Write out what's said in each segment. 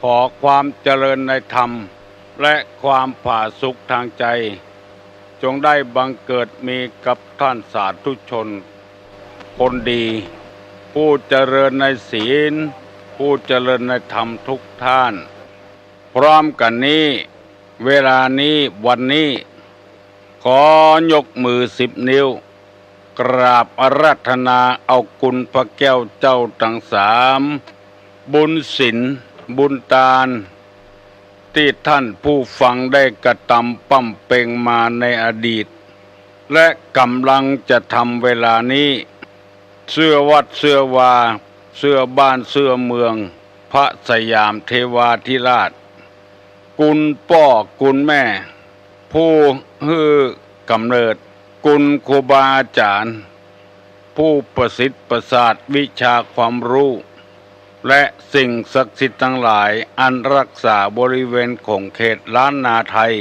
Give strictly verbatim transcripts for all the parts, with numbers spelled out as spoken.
ขอความเจริญในธรรม และความผาสุกทางใจ จงได้บังเกิดมีกับท่านสาธุชนคนดี ผู้เจริญในศีล ผู้เจริญในธรรมทุกท่าน พร้อมกั๋นนี้ เวลานี้ วันนี้ ขอยกมือสิบนิ้ว กราบอาราธนาเอาคุณพระแก้วเจ้าตังสาม บุญศีล บุญตาน ตี้ท่านผู้ฟังได้กระตำบำเพ็งมาในอดีต และก่ำลังจะทำเวลานี้ เสื้อวัดเสื้อวา เสื้อบ้านเสื้อเมือง พระสยามเทวาธิราช คุณป้อคุณแม่ ผู้หื้อก๋ำเนิด คุณครูบาอาจ๋ารย์ ผู้ประสิทธิ์ประสาทวิชาความรู้ และสิ่งศักดิ์สิทธิ์ตังหลาย อันรักษาบริเวณขงเขตล้านนาไทย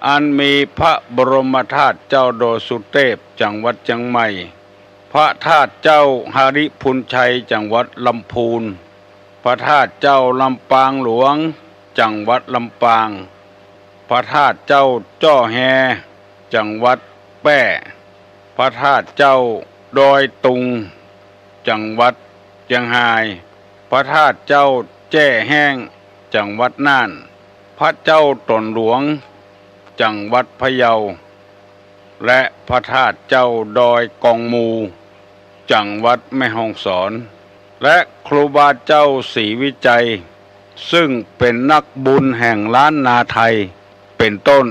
อันมีพระบรมธาตุเจ้าดอยสุเตพ จังหวัดเจียงใหม่ พระธาตุเจ้าหริภุญชัย จังหวัดลำพูน พระธาตุเจ้าลำปางหลวง จังหวัดลำปาง พระธาตุเจ้าจ้อแฮ จังหวัดแป้ พระธาตุเจ้าดอยตุง จังหวัดเจียงฮาย พระธาตุเจ้าแจ้แฮ้ง จังหวัดน่าน พระเจ้าตนหลวง จังหวัดพะเยา และพระธาตุเจ้าดอยกองมู จังหวัดแม่ฮ่องสอน และครูบาเจ้าศรีวิชัย ซึ่งเป๋นนักบุญแห่งล้านนาไทย เป๋นต้น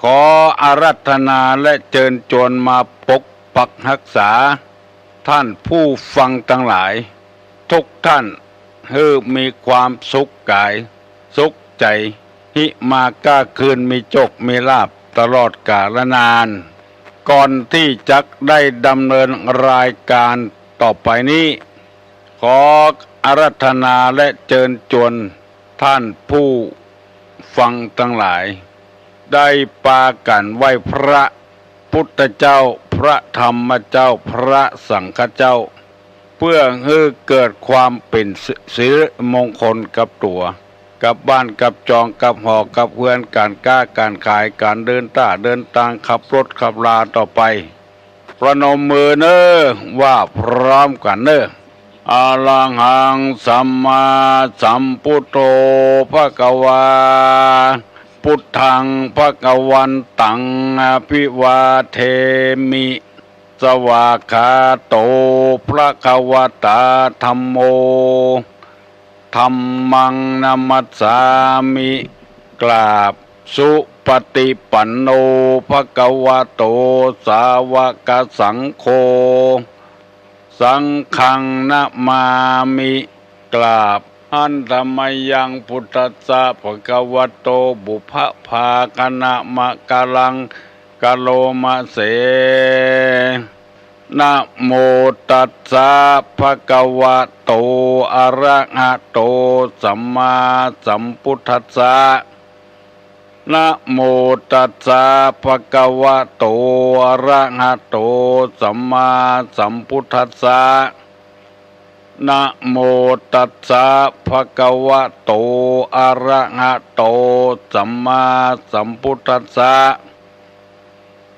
ขออาราธนาและเจิญจวนมาปกปักฮักษา ท่านผู้ฟังตังหลาย ทุกท่าน หื้อมีความสุขก๋าย สุขใจ๋ หิมาก้าคืน มีโจคมีลาภตลอดกาลนาน ก่อนตี้จักได้ดำเนินรายการต่อไปนี้ ขออาราธนาและเจิญจวนท่านผู้ฟังตังหลาย ได้ปากั๋นไหว้พระพุทธเจ้า พระธรรมเจ้า พระสังฆเจ้า เปื้อหื้อเกิดความเป๋นสิริมงคลกับตั๋ว กับบ้านกับจอง กับหอกับเฮือน ก๋านก๊าก๋านขาย ก๋านเดินต้าเดินตาง ขับรถขับลาต่อไป ประนมมือเน่อ ว่าพร้อมกั๋นเน่อ อะระหังสัมมาสัมพุทโธภะคะวา พุทธังภะคะวันตัง อะภิวาเทมิ สวากขาโต ภะคะวะตา ธัมโม ธัมมังนะมัสสามิ กราบ สุปะติปันโน ภะคะวะโต สาวะกะสังโฆ สังฆังนะมามิ กราบ หันทะมะยังพุทธัสสะ ภะคะวะโต ปุพพะภาคะนะมะกะลัง กะโลมะเส นะโมตัสสะ ภะคะวะโต อะระหะโต สัมมาสัมพุทธัสสะ นะโมตัสสะ ภะคะวะโต อะระหะโต สัมมาสัมพุทธัสสะ นะโมตัสสะ ภะคะวะโต อะระหะโต สัมมาสัมพุทธัสสะ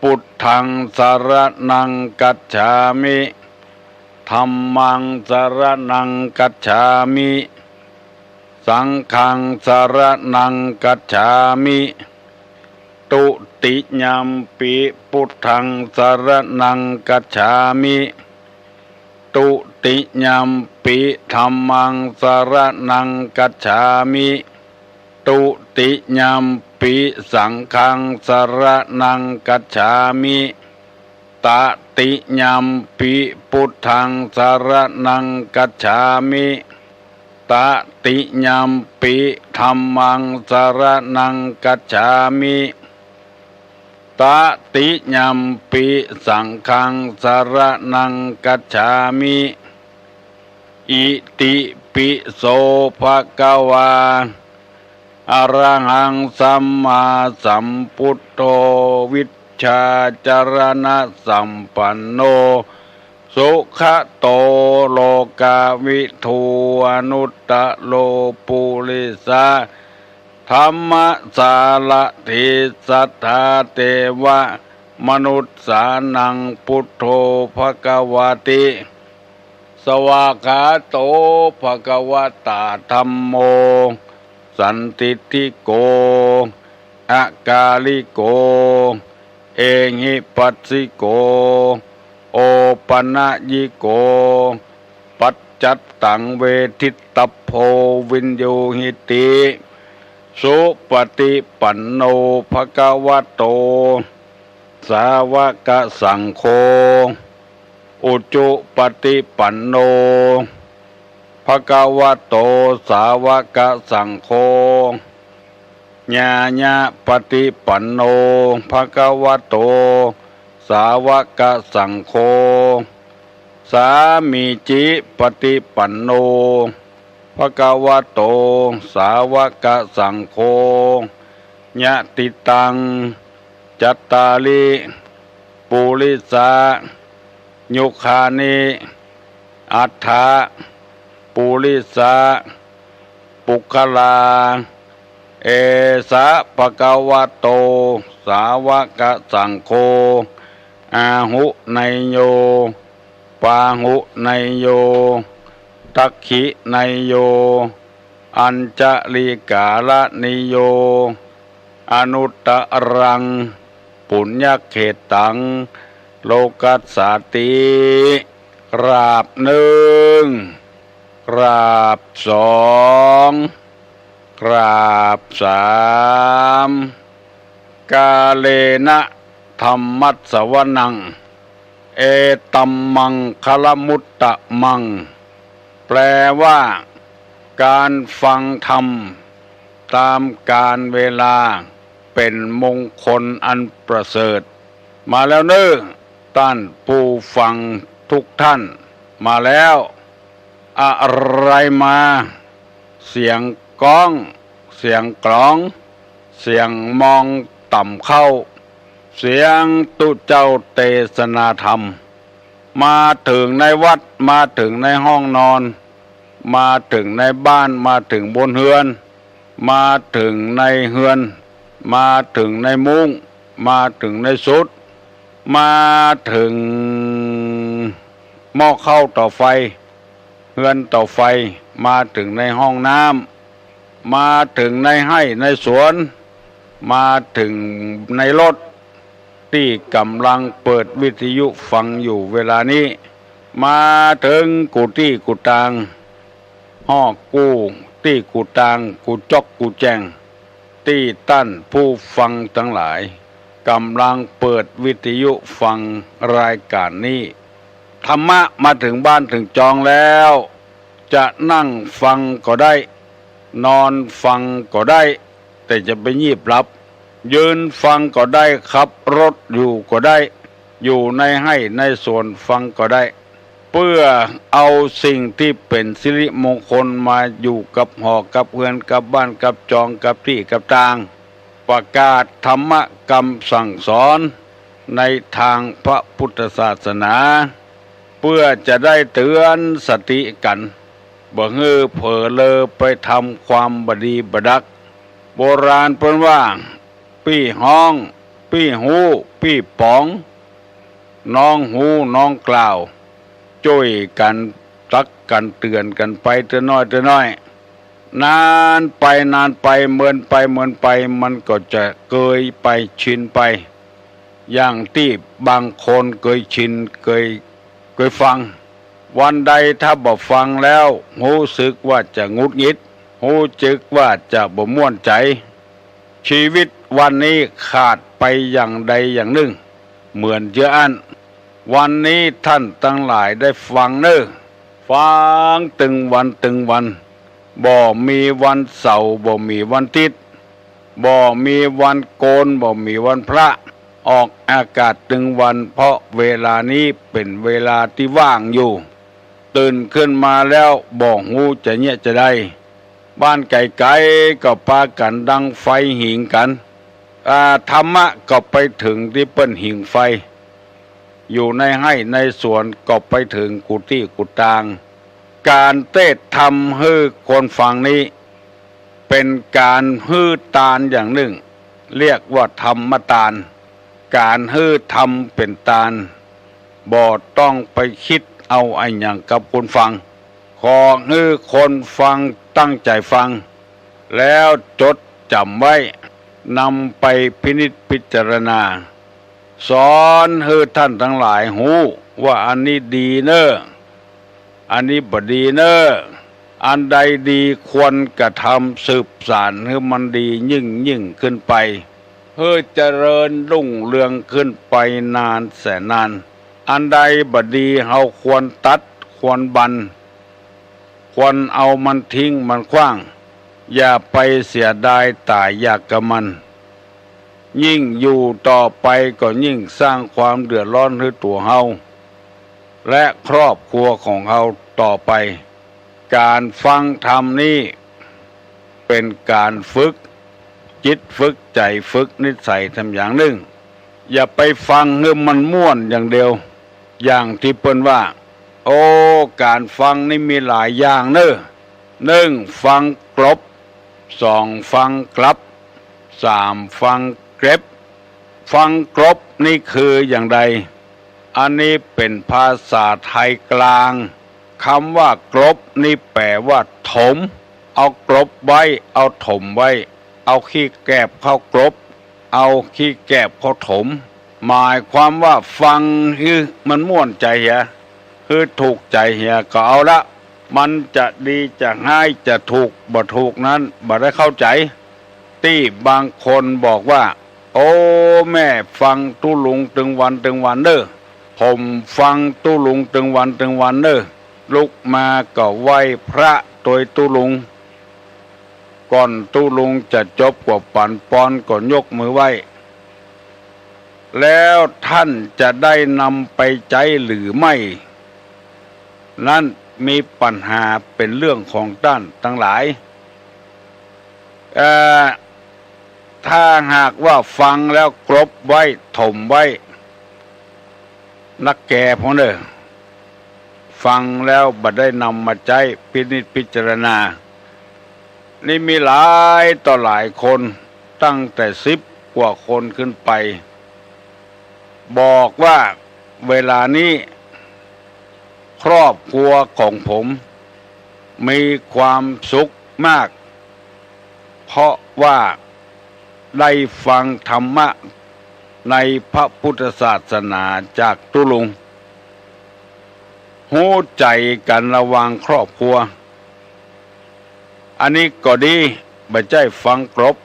พุทธังสะระณังคัจฉามิ ธัมมังสะระณังคัจฉามิ สังฆังสะระณังคัจฉามิ ตุติยัมปิ พุทธังสะระณังคัจฉามิ ตุติยัมปิ ธัมมังสะระณังคัจฉามิ ตุติยัมปิ สังฆังสะระณังคัจฉามิ ตะติยัมปิ พุทธังสะระณังคัจฉามิ ตะติยัมปิ ธัมมังสะระณังคัจฉามิ ตะติยัมปิ สังฆังสะระณังคัจฉามิ อิติปิโส ภะคะวา อะระหังสัมมาสัมพุทโธ วิชชาจะรณะสัมปันโน สุขะโต โลกะวิทู อนุตตะโร ปุริสะ ธัมมะสารถี สัตถา เตวะ มนุสสานัง ปุทโธ ภะคะวะติ สวากขาโต ภะคะวะตา ธัมโม สันทิฏฐิโก อะกาลิโก เอหิปัสสิโก โอปะนะยิโก ปัจจัตตัง เวทิตัพโพ วินยูหิติ สุปะฏิปันโน ภะคะวะโต สาวะกะสังโฆ อุจุปะฏิปันโน ภะคะวะโต สาวะกะสังโฆ ญาญะปะฏิปันโน ภะคะวะโต สาวะกะสังโฆ สามีจิปะฏิปันโน ภะคะวะโต สาวะกะสังโฆ ยะติตัง จัตตาริ ปุริสะ ยุคานิ อัฏฐะ ปุริสะ ปุคคลา เอสะ ภะคะวะโต สาวะกะสังโฆ อาหุเนยโย ปาหุเนยโย ทักขิเนยโย อัญชลีกาละนิโย อนุตตะรัง ปุญญะเขตตัง โลกัสสาติ กราบนึ่ง กราบสอง กราบสาม กาเลนะ ธัมมัสสวนัง เอตัมมังคละมุตตะมัง แปลว่า การฟังธรรมตามกาลเวลา เป๋นมงคลอันประเสริฐ มาแล้วเน่อ ต้านผู้ฟังทุกท่าน มาแล้ว อะไรมา เสียงก๊อง เสียงกลอง เสียงมองต่ำเข้า เสียงตุ๊เจ้าเตสนาธรรม มาเถิงในวัด มาเถิงในห้องนอน มาเถิงในบ้าน มาเถิงบนเฮือน มาเถิงในเฮือน มาเถิงในมุ้ง มาเถิงในสุด มาเถิงหม้อข้าวเต๋าไฟ เฮือนเต๋าไฟ มาเถิงในห้องน้ำ มาเถิงในไฮ่ในสวน มาเถิงในรถ ตี้ก่ำลังเปิดวิทยุฟังอยู่เวลานี้ มาเถิงกู้ตี้กู้ตาง ฮอกกู้ตี้กู้ตาง กู้จ๊อกกู้แจ้ง ตี้ต้านผู้ฟังตังหลาย ก่ำลังเปิดวิทยุฟังรายก๋านนี้ ธรรมะมาเถิงบ้านเถิงจองแล้ว จะนั่งฟังก็ได้ นอนฟังก็ได้ แต่จะไปยีบหลับ ยืนฟังก็ได้ ขับรถอยู่ก็ได้ อยู่ในไฮ่ในสวนฟังก็ได้ เปื้อเอาสิ่งตี้เป๋นสิริมงคลมาอยู่กับหอกับเฮือนกับบ้านกับจองกับตี้กับตาง ประกาศธรรมะกำสั่งสอนในตางพระพุทธศาสนา เปื้อจะได้เตื๋อนสติกั๋น บ่หื้อเผลอเลอไปทำความบ่ดีบ่ดัก โบราณเปิ้นว่า ปี้ฮ้อง ปี้ฮู้ ปี้ป๋อง น้องฮู้น้องกล่าว จ้วยกั๋นตักกั๋นเตื๋อนกั๋นไปเตื้อน้อยเตื้อน้อย นานไปนานไป เมินไปเมินไป มันก็จะเกยไปชินไป อย่างตี้บางคนเกยชิน เกย เกยฟัง วันใดถ้าบ่ฟังแล้ว ฮู้สึกว่าจะหงุดหงิด ฮู้สึกว่าจะบ่ม่วนใจ๋ ชีวิตวันนี้ขาดไปอย่างใดอย่างนึ่ง เหมือนเจื้ออั้น วันนี้ต้านตังหลายได้ฟังเน่อ ฟังตึงวันตึงวัน บ่มีวันเสาร์ บ่มีวันอาทิตย์ บ่มีวันโกน บ่มีวันพระ ออกอากาศตึงวัน เพราะเวลานี้เป๋นเวลาตี้ว่างอยู่ ตื่นขึ้นมาแล้วบ่ฮู้จะเยียะจะใด บ้านไก๋ๆ ก็ปากั๋นดังไฟหิงกั๋น อา ธรรมะก็ไปเถิงตี้เปิ้นหิงไฟ อยู่ในไฮ่ในสวนก็ไปเถิงกู้ตี้กู้ตาง ก๋านเตสน์ธรรมหื้อคนฟังนี้ เป๋นก๋านหื้อตานอย่างนึ่ง เรียกว่าธรรมตาน ก๋านหื้อธรรมเป๋นตาน บ่ต้องไปกึ๊ดเอาอะหยังกับคนฟัง ขอหื้อคนฟังตั้งใจ๋ฟัง แล้วจดจ๋ำไว้ นำไปพินิจพิจารณา สอนหื้อต้านตังหลายฮู้ว่าอันนี้ดีเน่อ อันนี้บ่ดีเน่อ อันใดดีควรกระทำสืบสานหื้อมันดียิ่งๆ ขึ้นไป หื้อเจริญรุ่งเรืองขึ้นไปนานแสนนาน อันใดบ่ดีเฮาควรตัดควรบัน ควรเอามันทิ้งมันขว้าง อย่าไปเสียดายต๋ายอยากกับมัน ยิ่งอยู่ต่อไปก็ยิ่งสร้างความเดือดร้อนหื้อตั๋วเฮา และครอบครัวของเฮาต่อไป ก๋านฟังธรรมนี้เป๋นก๋านฝึกจิตฝึกใจ๋ฝึกนิสัยธรรมอย่างนึ่ง อย่าไปฟังหื้อมันม่วนอย่างเดียว อย่างตี้เปิ้นว่า โอ้ ก๋านฟังนี้มีหลายอย่างเน่อ นึ่ง ฟังกลบ สอง ฟังกลับ สาม ฟังเก็บ ฟังกลบนี้คืออย่างใด อันนี้เป๋นภาษาไทยกลาง กำว่ากลบนี้แป๋ว่าถม เอากลบไว้ เอาถมไว้ เอาขี้แกบเข้ากลบ เอาขี้แกบเข้าถม หมายความว่าฟังหื้อมันม่วนใจ๋เหีย หื้อถูกใจ๋เหียก็เอาละ มันจะดีจะฮ้ายจะถูกบ่ถูกนั้นบ่ได้เข้าใจ๋ ตี้บางคนบอกว่า โอ้ แม่ฟังตุ๊ลุงตึงวันตึงวันเน่อ ผมฟังตุ๊ลุงตึงวันตึงวันเน่อ ลุกมาก็ไหว้พระตวยตุ๊ลุง ก่อนตุ๊ลุงจะจบกว่าปั๋นปอนก็ยกมือไหว้ แล้วต้านจะได้นำไปใจ๊หรือไม่ นั้นมีปัญหาเป๋นเรื่องของต้านตังหลาย เอ่อ ถ้าหากว่าฟังแล้วกลบไว้ ถมไว้ นักแก่พ่องเน่อ ฟังแล้วบ่ได้นำมาใจ๊พินิจพิจารณา นี่มีหลายต่อหลายคน ตั้งแต่สิบกว่าคนขึ้นไป บอกว่าเวลานี้ครอบครัวของผมมีความสุขมาก เพราะว่าได้ฟังธรรมะในพระพุทธศาสนาจากตุ๊ลุง ฮู้ใจ๋กั๋นระหว่างครอบครัว อันนี้ก็ดี บ่ใจ้ฟังกลบ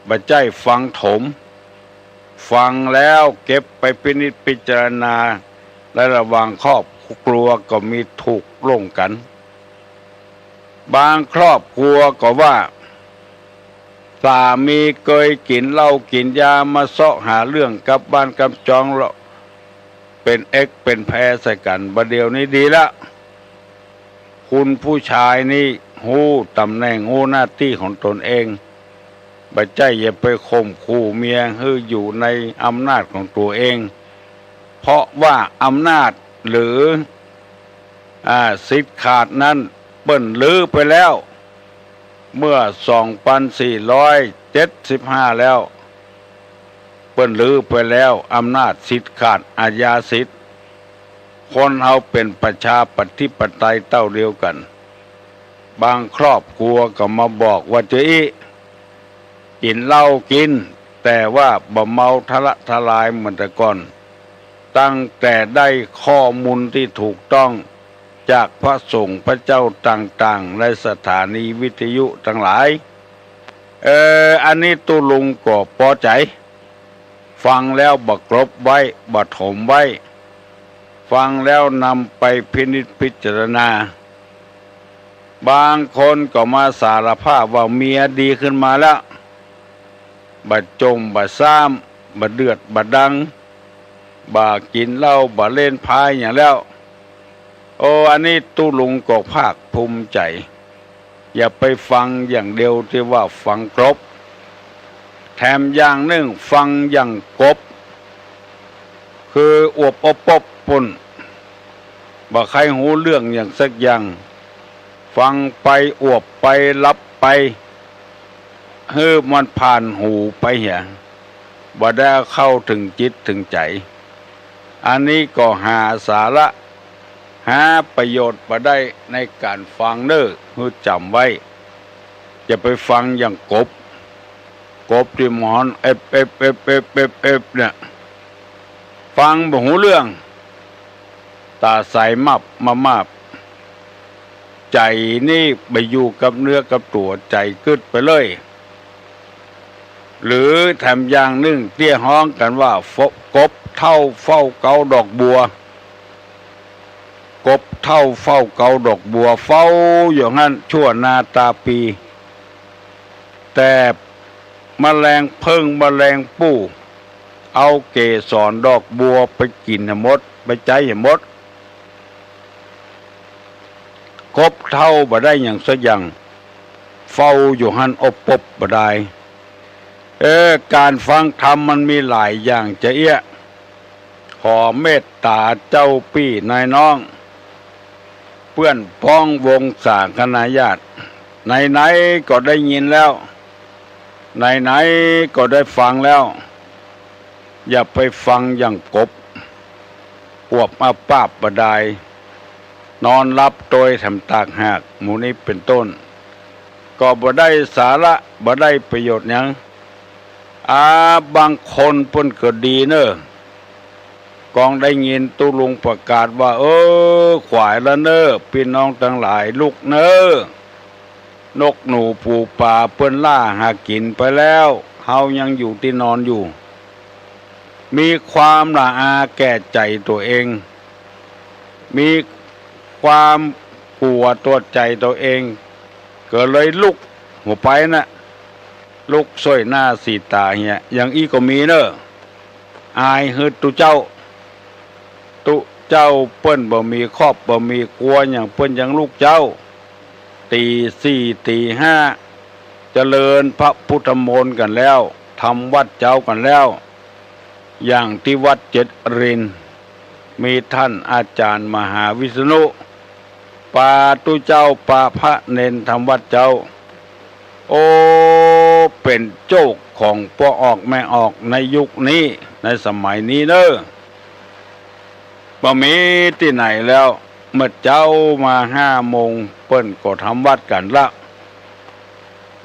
บ่ใจ้ฟังถม ฟังแล้วเก็บไปพินิจพิจารณา และระหว่างครอบครัวก็มีถูกร่วมกั๋น บางครอบครัวก็ว่า สามีเกยกิ๋นเหล้ากิ๋นยามาเซาะหาเรื่องกับบ้านกับจองแล้ว เป๋นเอ็กเป๋นแพรใส่กั๋น บ่าเดี่ยวนี้ดีละ คุณผู้ชายนี่ฮู้ต๋ำแหน่งฮู้หน้าตี้ของตนเอง บ่ใจ้อย่าไปข่มขู่เมียหื้ออยู่ในอำนาจของตั๋วเอง เพราะว่าอำนาจหรือ อ่า สิทธิ์ขาดนั้นเปิ้นรื้อไปแล้ว เมื่อสองปันสี่ร้อยเจ็ดสิบห้าแล้ว เปิ้นรื้อไปแล้ว อำนาจสิทธิ์ขาดอาญาสิทธิ์ คนเฮาเป๋นประชาธิปไตยเต้าเดียวกั๋น บางครอบครัวก็มาบอกว่าจะอี้ กิ๋นเหล้ากิ๋น แต่ว่าบ่เมาทะละทะลายเหมือนแต่ก่อน ตั้งแต่ได้ข้อมูลตี้ถูกต้องจากพระสงฆ์พระเจ้าต่างๆ ในสถานีวิทยุตังหลาย เออ อันนี้ตุ๊ลุงก็ปอใจ๋ ฟังแล้วบ่กลบไว้ บ่ถมไว้ ฟังแล้วนำไปพินิจพิจารณา บางคนก็มาสารภาพว่าเมียดีขึ้นมาแล้ว บ่จ่มบ่ซ้ำ บ่เดือดบ่ดัง บ่กิ๋นเหล้า บ่เล่นไพ่หยังแล้ว โอ้ อันนี้ตุ๊ลุงก็ภาคภูมิใจ๋ อย่าไปฟังอย่างเดียวตี้ว่าฟังกลบ แถมอย่างนึ่งฟังอย่างกบ คืออวบอบปบปุ้น บ่ใค่ฮู้เรื่องหยังสักอย่าง ฟังไปอวบไปหลับไป หื้อมันผ่านหูไปเหีย บ่ได้เข้าเถิงจิตเถิงใจ๋ อันนี้ก็หาสาระ หาประโยชน์บ่ได้ในก๋านฟังเน่อ หื้อจ๋ำไว้ อย่าไปฟังอย่างกบ กบตี้มันฮ้องเอ็บเอ็บเอ็บเอ็บเอ็บเอ็บเนี่ย ฟังบ่ฮู้เรื่อง ต๋าใสมับมามับ ใจ๋นี่ไปอยู่กับเนื้อกับตั๋ว ใจ๋กึ๊ดไปเลย หรือแถมอย่างนึ่งตี้ฮ้องกั๋นว่า ฟ- กบเฒ่าเฝ้าเกาดอกบัว กบเฒ่าเฝ้าเกาดอกบัว เฝ้าอยู่หั้นชั่วนาต๋าปี แต่แมลงเผิ้งแมลงปู้ เอาเกสรดอกบัวไปกิ๋นหื้อหมด ไปใจ๊หื้อหมด กบเฒ่าบ่ได้หยังสักอย่าง เฝ้าอยู่หั้นอบปบบ่ดาย เออ ก๋านฟังธรรมมันมีหลายอย่างจะเอี้ย ขอเมตต๋าเจ้าปี้นายน้อง เปื้อนพ้องวงศาคณาญาติ ไหนๆ ก็ได้ยินแล้ว ไหนๆ ก็ได้ฟังแล้ว อย่าไปฟังอย่างกบ อวบอับปาบบ่ดาย นอนหลับโตยแถมตากหาก หมู่นี้เป๋นต้น ก็บ่ได้สาระ บ่ได้ประโยชน์หยัง อา บางคนเปิ้นก็ดีเน่อ กองได้ยินตุ๊ลุงประกาศว่า เออ ขวายละเน่อ ปี้น้องตังหลาย ลุกเน่อ นกหนูปูป๋าเปิ้นล่าหากิ๋นไปแล้ว เฮายังอยู่ตี้นอนอยู่ มีความละอาแก่ใจ๋ตั๋วเอง มีความกั๋วตั๋วใจ๋ตั๋วเอง ก็เลยลุกหัวไปน่ะ ลุกส่วยหน้าสีต๋าเหีย อย่างอี้ก็มีเน่อ อายหื้อตุ๊เจ้า ตุ๊เจ้าเปิ้นบ่มีครอบบ่มีครัวหยัง เปิ้นยังลุกเจ๊า ตี๋สี่ตี๋ห้า เจริญพระพุทธมนต์กั๋นแล้ว ทำวัตรเจ๊ากั๋นแล้ว อย่างตี้วัดเจ็ดรินทร์ มีต้านอาจ๋ารย์มหาวิษณุ ปาตุ๊เจ้าปาพระเณรทำวัตรเจ๊า โอ้ เป๋นโจ๊กของป้อออกแม่ออกในยุคนี้ ในสมัยนี้เน่อ บ่มีตี้ไหนแล้ว เมื่อเจ๊ามาห้าโมง เปิ้นก็ทำวัตรกั๋นละ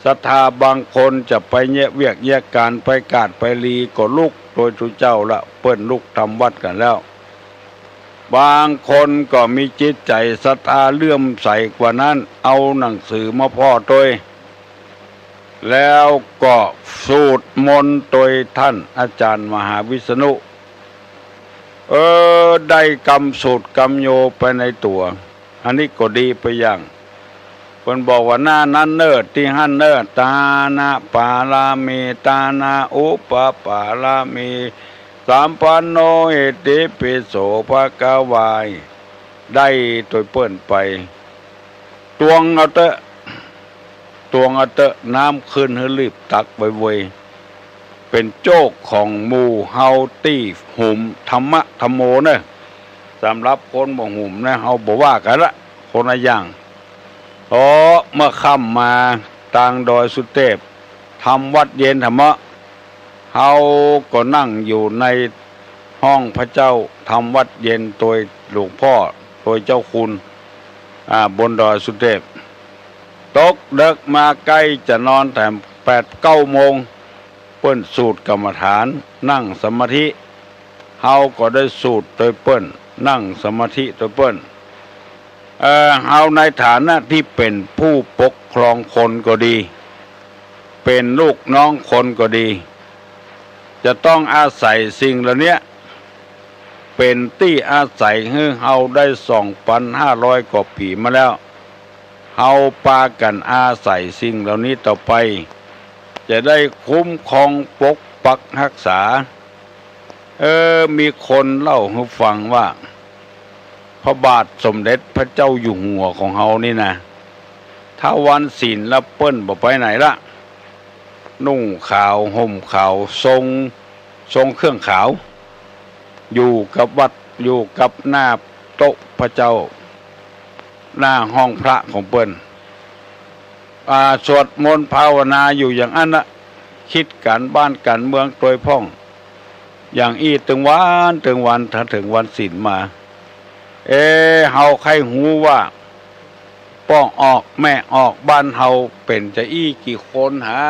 ศรัทธาบางคนจะไปเยียะเวียกเยียะก๋าน ไปกาดไปลี ก็ลุกโตยตุ๊เจ้าละ เปิ้นลุกทำวัตรกั๋นแล้ว บางคนก็มีจิตใจ๋ศรัทธาเลื่อมใสกว่านั้น เอาหนังสือมาผ่อโตย แล้วก็สูตรมนต์โตยต้านอาจ๋ารย์มหาวิษณุ เออ ได้กำสูตรกำโยไปในตั๋ว อันนี้ก็ดีไปอย่าง เปิ้นบอกว่าหน้านั้นเน่อ ตี้หั้นเน่อ ตานะปารามี ตานะอุปปารามี สัมปันโน อิติปิโส ภะคะวา ได้โตยเปิ้นไป ตวงเอาเต๊อะ ตวงเอาเต๊อะ น้ำขึ้นหื้อรีบตักไวๆ เป๋นโจ๊กของหมู่เฮาตี้หุมธรรมะธัมโมเน่อ สำหรับคนบ่หุมนะ เฮาบ่ว่ากั๋นละ คนละอย่าง อ๋อ เมื่อค่ำมาตางดอยสุเตพ ทำวัตรเย็นธรรมะ เฮาก็นั่งอยู่ในห้องพระเจ้า ทำวัตรเย็นโตยหลวงพ่อ โตยเจ้าคุณ อ่า บนดอยสุเตพ ตกเดิ็กมาใก้จะนอนแถมแปดเก้าโมง เปิ้นสูตรกรรมฐาน นั่งสมาธิ เฮาก็ได้สูตรโตยเปิ้น นั่งสมาธิโตยเปิ้น เอ่อ เฮาในฐานะตี้เป๋นผู้ปกครองคนก็ดี เป๋นลูกน้องคนก็ดี จะต้องอาศัยสิ่งเหล่าเนี้ย เป๋นตี้อาศัยหื้อเฮาได้สองปันห้าร้อยกว่าปี๋มาแล้ว เฮาปากั๋นอาศัยสิ่งเหล่านี้ต่อไป จะได้คุ้มครองปกปักฮักษา เออ มีคนเล่าหื้อฟังว่า พระบาทสมเด็จพระเจ้าอยู่หัวของเฮานี่นะ ถ้าวันศีลละเปิ้นบ่ไปไหนละ นุ่งขาวห่มขาว ทรง ทรงเครื่องขาว อยู่กับวัด อยู่กับหน้าโต๊ะพระเจ้า หน้าห้องพระของเปิ้น อ่า สวดมนต์ภาวนาอยู่อย่างอั้นนะ กึ๊ดก๋านบ้านก๋านเมืองตวยพ่อง อย่างอี้ตึงวันตึงวัน ถ้าเถิงวันศีลมา เอ เฮาใค่ฮู้ว่า ป้อออกแม่ออกบ้านเฮาเป๋นจาอี้กี่คนหา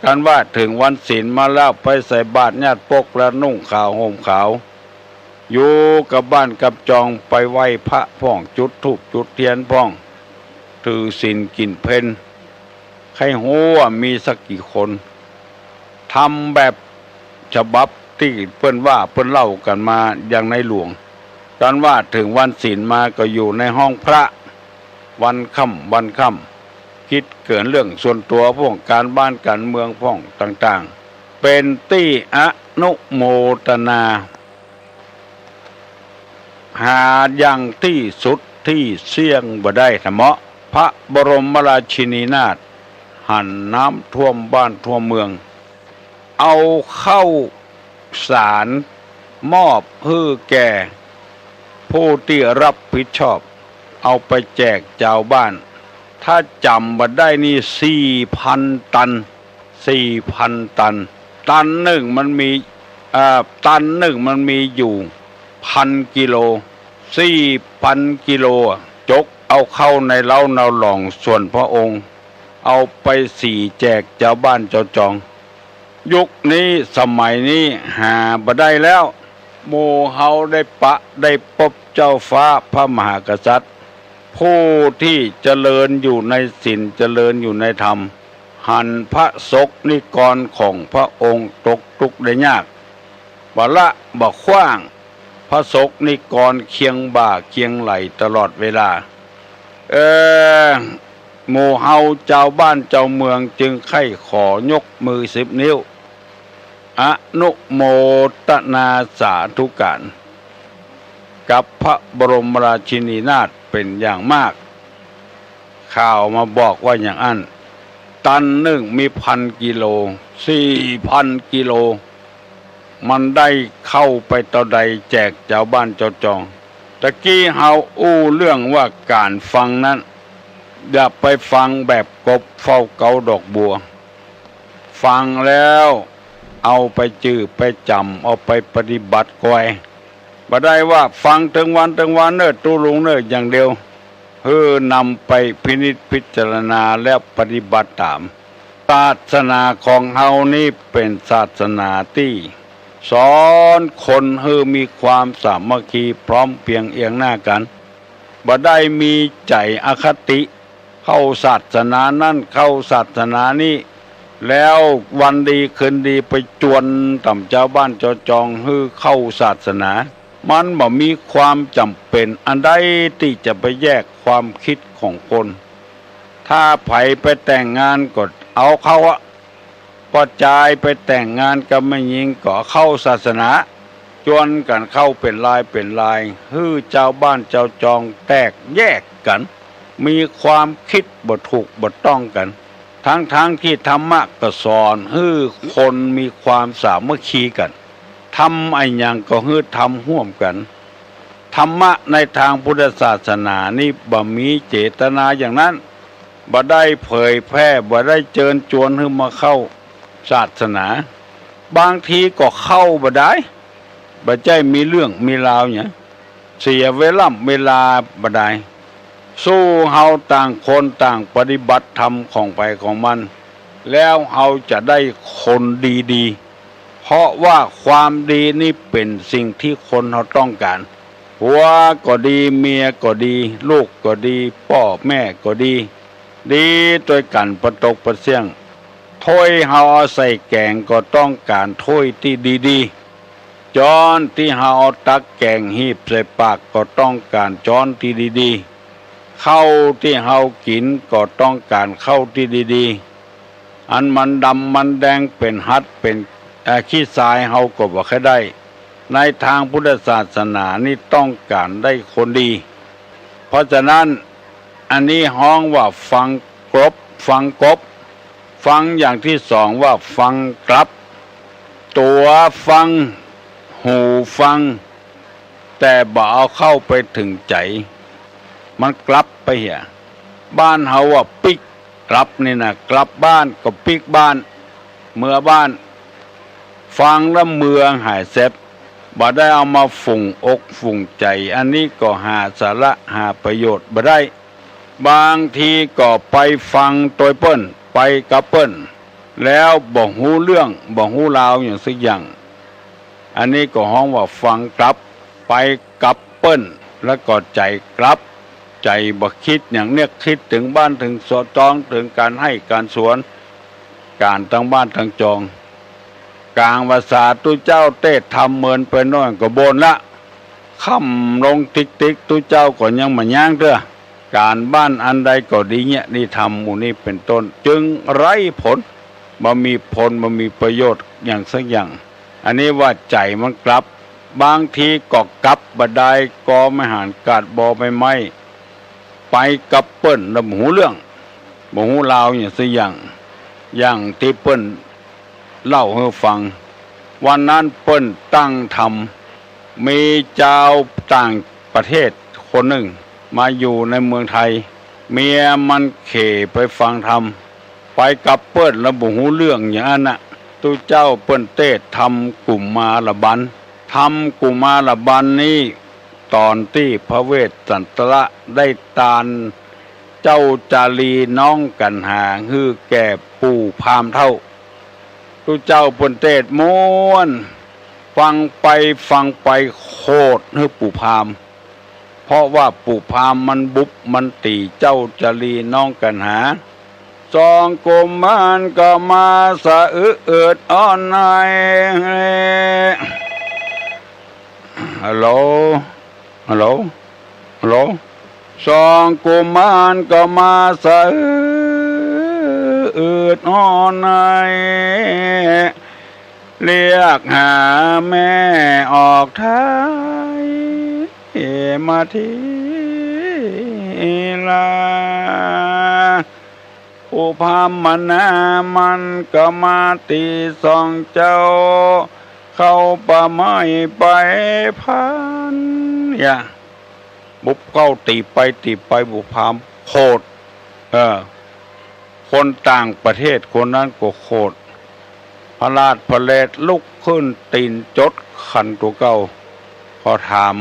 กันว่าเถิงวันศีลมาแล้ว ไปใส่บาตรญาติปกแล้ว นุ่งขาวห่มขาว อยู่กับบ้านกับจอง ไปไหว้พระพ่อง จุดธูปจุดเตียนพ่อง ถือศีลกิ๋นเพล ใค่ฮู้ว่ามีสักกี่คน ทำแบบฉบับตี้เปิ้นว่าเปิ้นเล่ากั๋นมาอย่างในหลวง กันว่าเถิงวันศีลมาก็อยู่ในห้องพระ วันค่ำวันค่ำ กึ๊ดเกินเรื่องส่วนตั๋วพ่อง ก๋านบ้านก๋านเมืองพ่องต่างๆ เป๋นตี้อนุโมทนา หาอย่างตี้สุดตี้เสี้ยงบ่ได้ ถะเมาะ พระบรมราชินีนาถ หันน้ำท่วมบ้านท่วมเมือง เอาข้าวสารมอบหื้อแก่ผู้ตี้รับผิดชอบ เอาไปแจกจาวบ้าน ถ้าจ๋ำบ่ได้นี่ สี่พันตัน สี่พันตัน ตันนึ่งมันมี เอ่อ ตันนึ่งมันมีอยู่พันกิโล สี่พันกิโล จ๋กเอาเข้าในเล้าเนาหลองส่วนพระองค์ เอาไปสีแจกจาวบ้านจาวจอง ยุคนี้สมัยนี้หาบ่ได้แล้ว หมู่เฮาได้ปะได้ปบเจ้าฟ้าพระมหากษัตริย์ ผู้ตี้เจริญอยู่ในศีลเจริญอยู่ในธรรม หันพระสกนิกรของพระองค์ตกตุ๊กข์ได้ยาก บ่ละบ่ขว้าง พระสกนิกรเคียงบ่าเคียงไหล่ตลอดเวลา เออ หมู่เฮาจาวบ้านจาวเมืองจึงใค่ขอยกมือสิบนิ้ว อนุโมทนาสาธุก๋าน กับพระบรมราชินีนาถเป๋นอย่างมาก ข่าวมาบอกว่าอย่างอั้น ตันนึ่งมีพันกิโล สี่พันกิโล มันได้เข้าไปเต้าใดแจกจาวบ้านจาวจอง ตะกี้เฮาอู้เรื่องว่าก๋านฟังนั้น อย่าไปฟังแบบกบเฝ้าเก๊าดอกบัว ฟังแล้วเอาไปจื้อไปจ๋ำ เอาไปปฏิบัติกอย บ่ได้ว่าฟังตึงวันตึงวันเน่อ ตุ๊ลุงเน่ออย่างเดียว หื้อนำไปพินิจพิจารณาแล้วปฏิบัติต๋าม ศาสนาของเฮานี้เป๋นศาสนาตี้สอนคนหื้อมีความสามัคคีพร้อมเพรียงเอียงหน้ากั๋น บ่ได้มีใจ๋อคติ เข้าศาสนานั้นเข้าศาสนานี้ แล้ววันดีคืนดีไปจวนต๋ามจาวบ้านจาวจองหื้อเข้าศาสนา มันบ่มีความจ๋ำเป๋นอันใดตี้จะไปแยกความกึ๊ดของคน ถ้าใผไปแต่งงานก็เอาเข้าอะ ป้อจายไปแต่งงานกับแม่ญิงก็เข้าศาสนา จวนกั๋นเข้าเป๋นลายเป๋นลาย หื้อจาวบ้านจาวจองแตกแยกกั๋น มีความกึ๊ดบ่ถูกบ่ต้องกั๋น ทั้งๆ ตี้ธรรมะก็สอนหื้อคนมีความสามัคคีกั๋น ทำอะหยังก็หื้อทำฮ่วมกั๋น ธรรมะในตางพุทธศาสนานี้บ่มีเจตนาอย่างนั้น บ่ได้เผยแพร่ บ่ได้เจิญจวนหื้อมาเข้าศาสนา บางทีก็เข้าบ่ได้ บ่ใจ้มีเรื่องมีราวหยัง เสียเวล่ำเวลาบ่ได้ สู้เฮาต่างคนต่างปฏิบัติธรรมของใผของมัน แล้วเฮาจะได้คนดีๆ เพราะว่าความดีนี้เป๋นสิ่งตี้คนเฮาต้องก๋าน ผัวก็ดี เมียก็ดี ลูกก็ดี ป้อแม่ก็ดี ดีตวยกั๋นปะตกปะเสี้ยง ถ้วยเฮาเอาใส่แก๋งก็ต้องก๋านถ้วยตี้ดีๆ จ๊อนตี้เฮาเอาตักแก๋งหีบใส่ปากก็ต้องก๋านจ๊อนตี้ดีๆ ข้าวตี้เฮากิ๋นก็ต้องก๋านข้าวตี้ดีๆ อันมันดำมันแดงเป๋นหัดเป๋น เอ่อ ขี้ทรายเฮาก็บ่ใค่ได้ ในตางพุทธศาสนานี้ต้องก๋านได้คนดี เพราะฉะนั้น อันนี้ฮ้องว่าฟังกบ ฟังกบ ฟังอย่างตี้สองว่าฟังกลับ ตั๋วฟัง หูฟัง แต่บ่เอาเข้าไปเถิงใจ๋ มันกลับไปเหีย บ้านเฮาว่าปิ๊กกลับนี่นะ กลับบ้านก็ปิ๊กบ้าน เมือบ้าน ฟังแล้วเมือหายแซบ บ่ได้เอามาฝูงอกฝูงใจ๋ อันนี้ก็หาสาระหาประโยชน์บ่ได้ บางทีก็ไปฟังตวยเปิ้น ไปกับเปิ้น แล้วบ่ฮู้เรื่อง บ่ฮู้ราวหยังสักอย่าง อันนี้ก็ฮ้องว่าฟังกลับ ไปกับเปิ้น แล้วก็ใจ๋กลับ ใจ๋บ่กึ๊ดหยัง เนียกกึ๊ดเถิงบ้านเถิงซอง เถิงก๋านไฮ่ก๋านสวน ก๋านตังบ้านตังจอง ก๋างพรรษาตุ๊เจ้าเตสน์ธรรมเมินไปหน้อยก็บ่นละ ค่ำลงติ๊กๆ ตุ๊เจ้าก็ยังบ่ย้างเตื้อ ก๋านบ้านอันใดก็ดีเยียะดีทำ หมู่นี้เป๋นต้น จึงไร้ผล บ่มีผล บ่มีประโยชน์หยังสักอย่าง อันนี้ว่าใจ๋มันกลับ บางทีก็กลับบ่ดาย กอไม้หาญกาดบอใบไม้ ไปกับเปิ้นแล้วบ่ฮู้เรื่อง บ่ฮู้ราวหยังสักอย่าง อย่างตี้เปิ้นเล่าหื้อฟัง วันนั้นเปิ้นตั้งธรรม มีจาวต่างประเทศคนนึ่ง มาอยู่ในเมืองไทย เมียมันเขไปฟังธรรม ไปกับเปิ้นแล้วบ่ฮู้เรื่องอย่างอั้นน่ะ ตุ๊เจ้าเปิ้นเตสน์ธรรมกุมารบาล ธรรมกุมารบาลนี้ ต๋อนตี้พระเวสสันตระได้ตานเจ้าจารีน้องกัณหาหื้อแก่ปู่พราหมณ์เฒ่า ตุ๊เจ้าเปิ้นเตสน์ม่วน ฟังไปฟังไปโขดหื้อปู่พราหมณ์ เพราะว่าปู่พราหมณ์มันบุบมันตี๋เจ้าจารีน้องกัณหา สองกุมารก็มาสะอื้นอืดอ้อนใน ฮัลโหล ฮัลโหล ฮัลโหล สองกุมารก็มาสะอื้นอืดอ้อนใน เรียกหาแม่ออกไทยมาทีละ ปู่พราหมณ์มานามันก็มาตี๋สองเจ้า เข้าป่าไม้ไปพัน อย่า บุบเข้าตี๋ไปตี๋ไป ปู่พราหมณ์โขด เออ คนต่างประเทศคนนั้นก็โขด พลาดพลาดลุกขึ้นตี๋นจดขันตั๋วเก่า ก็ถาม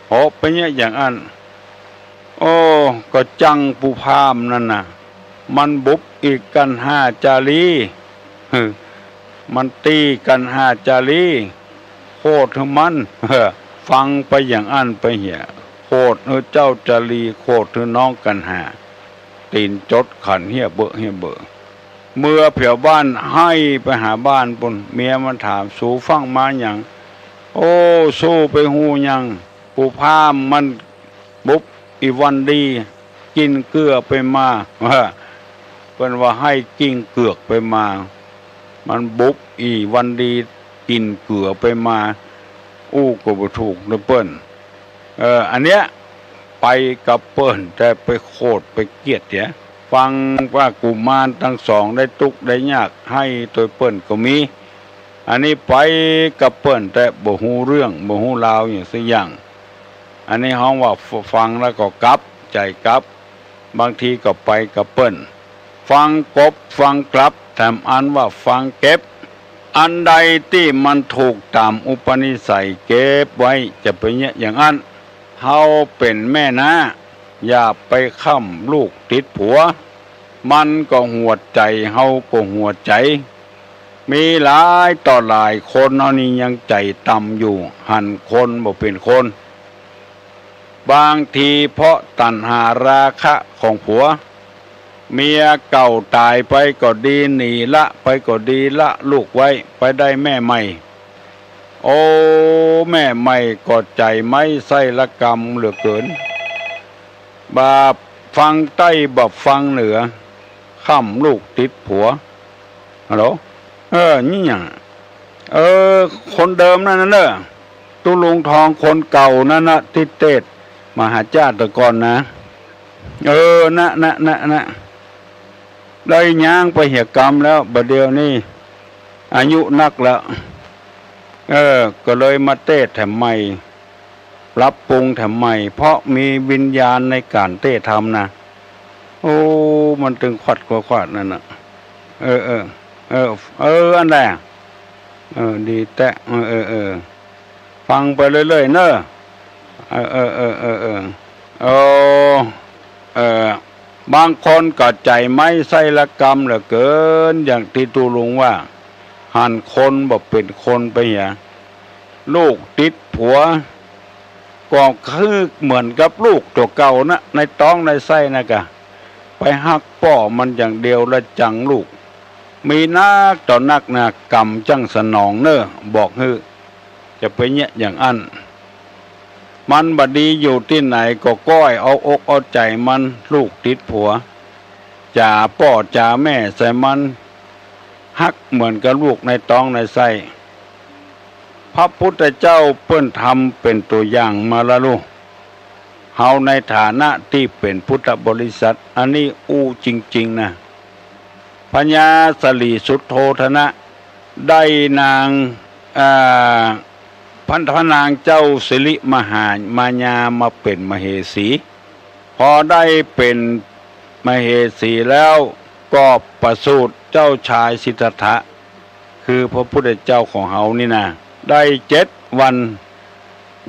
โห เป๋นเยียะอย่างอั้น โอ้ ก็จังปู่พราหมณ์นั่นน่ะ มันบุบอีกัณหาจารี มันตี๋กัณหาจารี โขดหื้อมัน ฟังไปอย่างอั้นไปเหีย โขดหื้อเจ้าจารี โขดหื้อน้องกัณหา ตี๋นจดขันเฮี้ยเบอะเฮี้ยเบอะ เมือแผวบ้านไห้ไปหาบ้านปู้น เมียมันถาม สูฟั่งมาหยัง โอ้ สูไปฮู้หยัง ปู่พราหมณ์มันบุบอีวันดี กิ๋นเกือไปมา เปิ้นว่าไห้กิ๋นเกือกไปมา มันบุบอีวันดีกิ๋นเกือไปมา อู้ก็บ่ถูกนะเปิ้น เออ อันเนี้ย ไปกับเปิ้น แต่ไปโขดไปเคียดเหีย ฟังว่ากุมารตังสองได้ตุ๊กข์ได้ยาก ไห้ตวยเปิ้นก็มี อันนี้ไปกับเปิ้น แต่บ่ฮู้เรื่อง บ่ฮู้ราวหยังสักอย่าง อันนี้ฮ้องว่าฟ- ฟังแล้วก็กลับ ใจ๋กลับ บางทีก็ไปกับเปิ้น ฟังกบฟังกลับ แถมอันว่าฟังเก็บ อันใดตี้มันถูกต๋ามอุปนิสัยเก็บไว้ จะเป๋นเยียะอย่างอั้น เฮาเป๋นแม่น้า อย่าไปค้ำลูกติดผัว มันก็หวดใจ๋ เฮาก็หวดใจ๋ มีหลายต่อหลายคนเฮานี้ยังใจ๋ต่ำอยู่ หันคนบ่เป๋นคน บางทีเพราะตัณหาราคะของผัว เมียเก่าต๋ายไปก็ดี หนีละไปก็ดี ละลูกไว้ ไปได้แม่ใหม่ โอ้ แม่ใหม่ก็ใจ๋ไม้ไส้ระกำเหลือเกิน บ่ฟังใต้บ่ฟังเหนือ ค้ำลูกติดผัว ฮัลโหล เออ นี่หยัง เออ คนเดิมนั่นน่ะเน่อ ตุ๊ลุงทองคนเก่านั่นน่ะ ตี้เตสน์มาหาจ้าแต่ก่อนนะ เออ นะ นะ นะ นะ ได้ย้างไปเหียกำแล้ว บ่าเดี่ยวนี้ อายุนักแล้ว เออ ก็เลยมาเต๊แถมใหม่ ปรับปรุงแถมใหม่ เพราะมีวิญญาณในก๋านเต๊ทำนะ โอ้ มันตึงขวัดขวัดนั่นน่ะ เออ เออ เออ เออ อันแหละ เออ ดีแต๊ เออ เออ เออ ฟังไปเรื่อยๆ เนอะ เออ เออ เออ เออ เออ เออ เออ บางคนก็ใจ๋ไม้ไส้ระกำเหลือเกิน อย่างตี้ตุ๊ลุงว่า หันคนบ่เป๋นคนไปเหีย ลูกติดผัว ก็คือเหมือนกับลูกตั๋วเก่านะ ในต๊องในไส้นะกะ ไปฮักป้อมันอย่างเดียวละจังลูก มีนักต่อนักนะ กรรมจั้งสนองเน่อ บอกหื้อ จะไปเยียะอย่างอั้น มันบ่ดีอยู่ตี้ไหนก็ก้อยเอาอกเอาใจ๋มัน ลูกติดผัว จ๋าป้อจ๋าแม่ใส่มัน ฮักเหมือนกับลูกในต๊องในไส้ พระพุทธเจ้าเปิ้นทำเป๋นตั๋วอย่างมาละลูก เฮาในฐานะตี้เป๋นพุทธบริษัท อันนี้อู้จริงๆ นะ พญาสลีสุโธทนะ ได้นาง อ่า พระ พระนางเจ้าสิริมหามายามาเป๋นมเหสี พอได้เป๋นมเหสีแล้วก็ประสูติเจ้าชายสิทธัตถะ คือพระพุทธเจ้าของเฮานี่นะ ได้เจ็ดวัน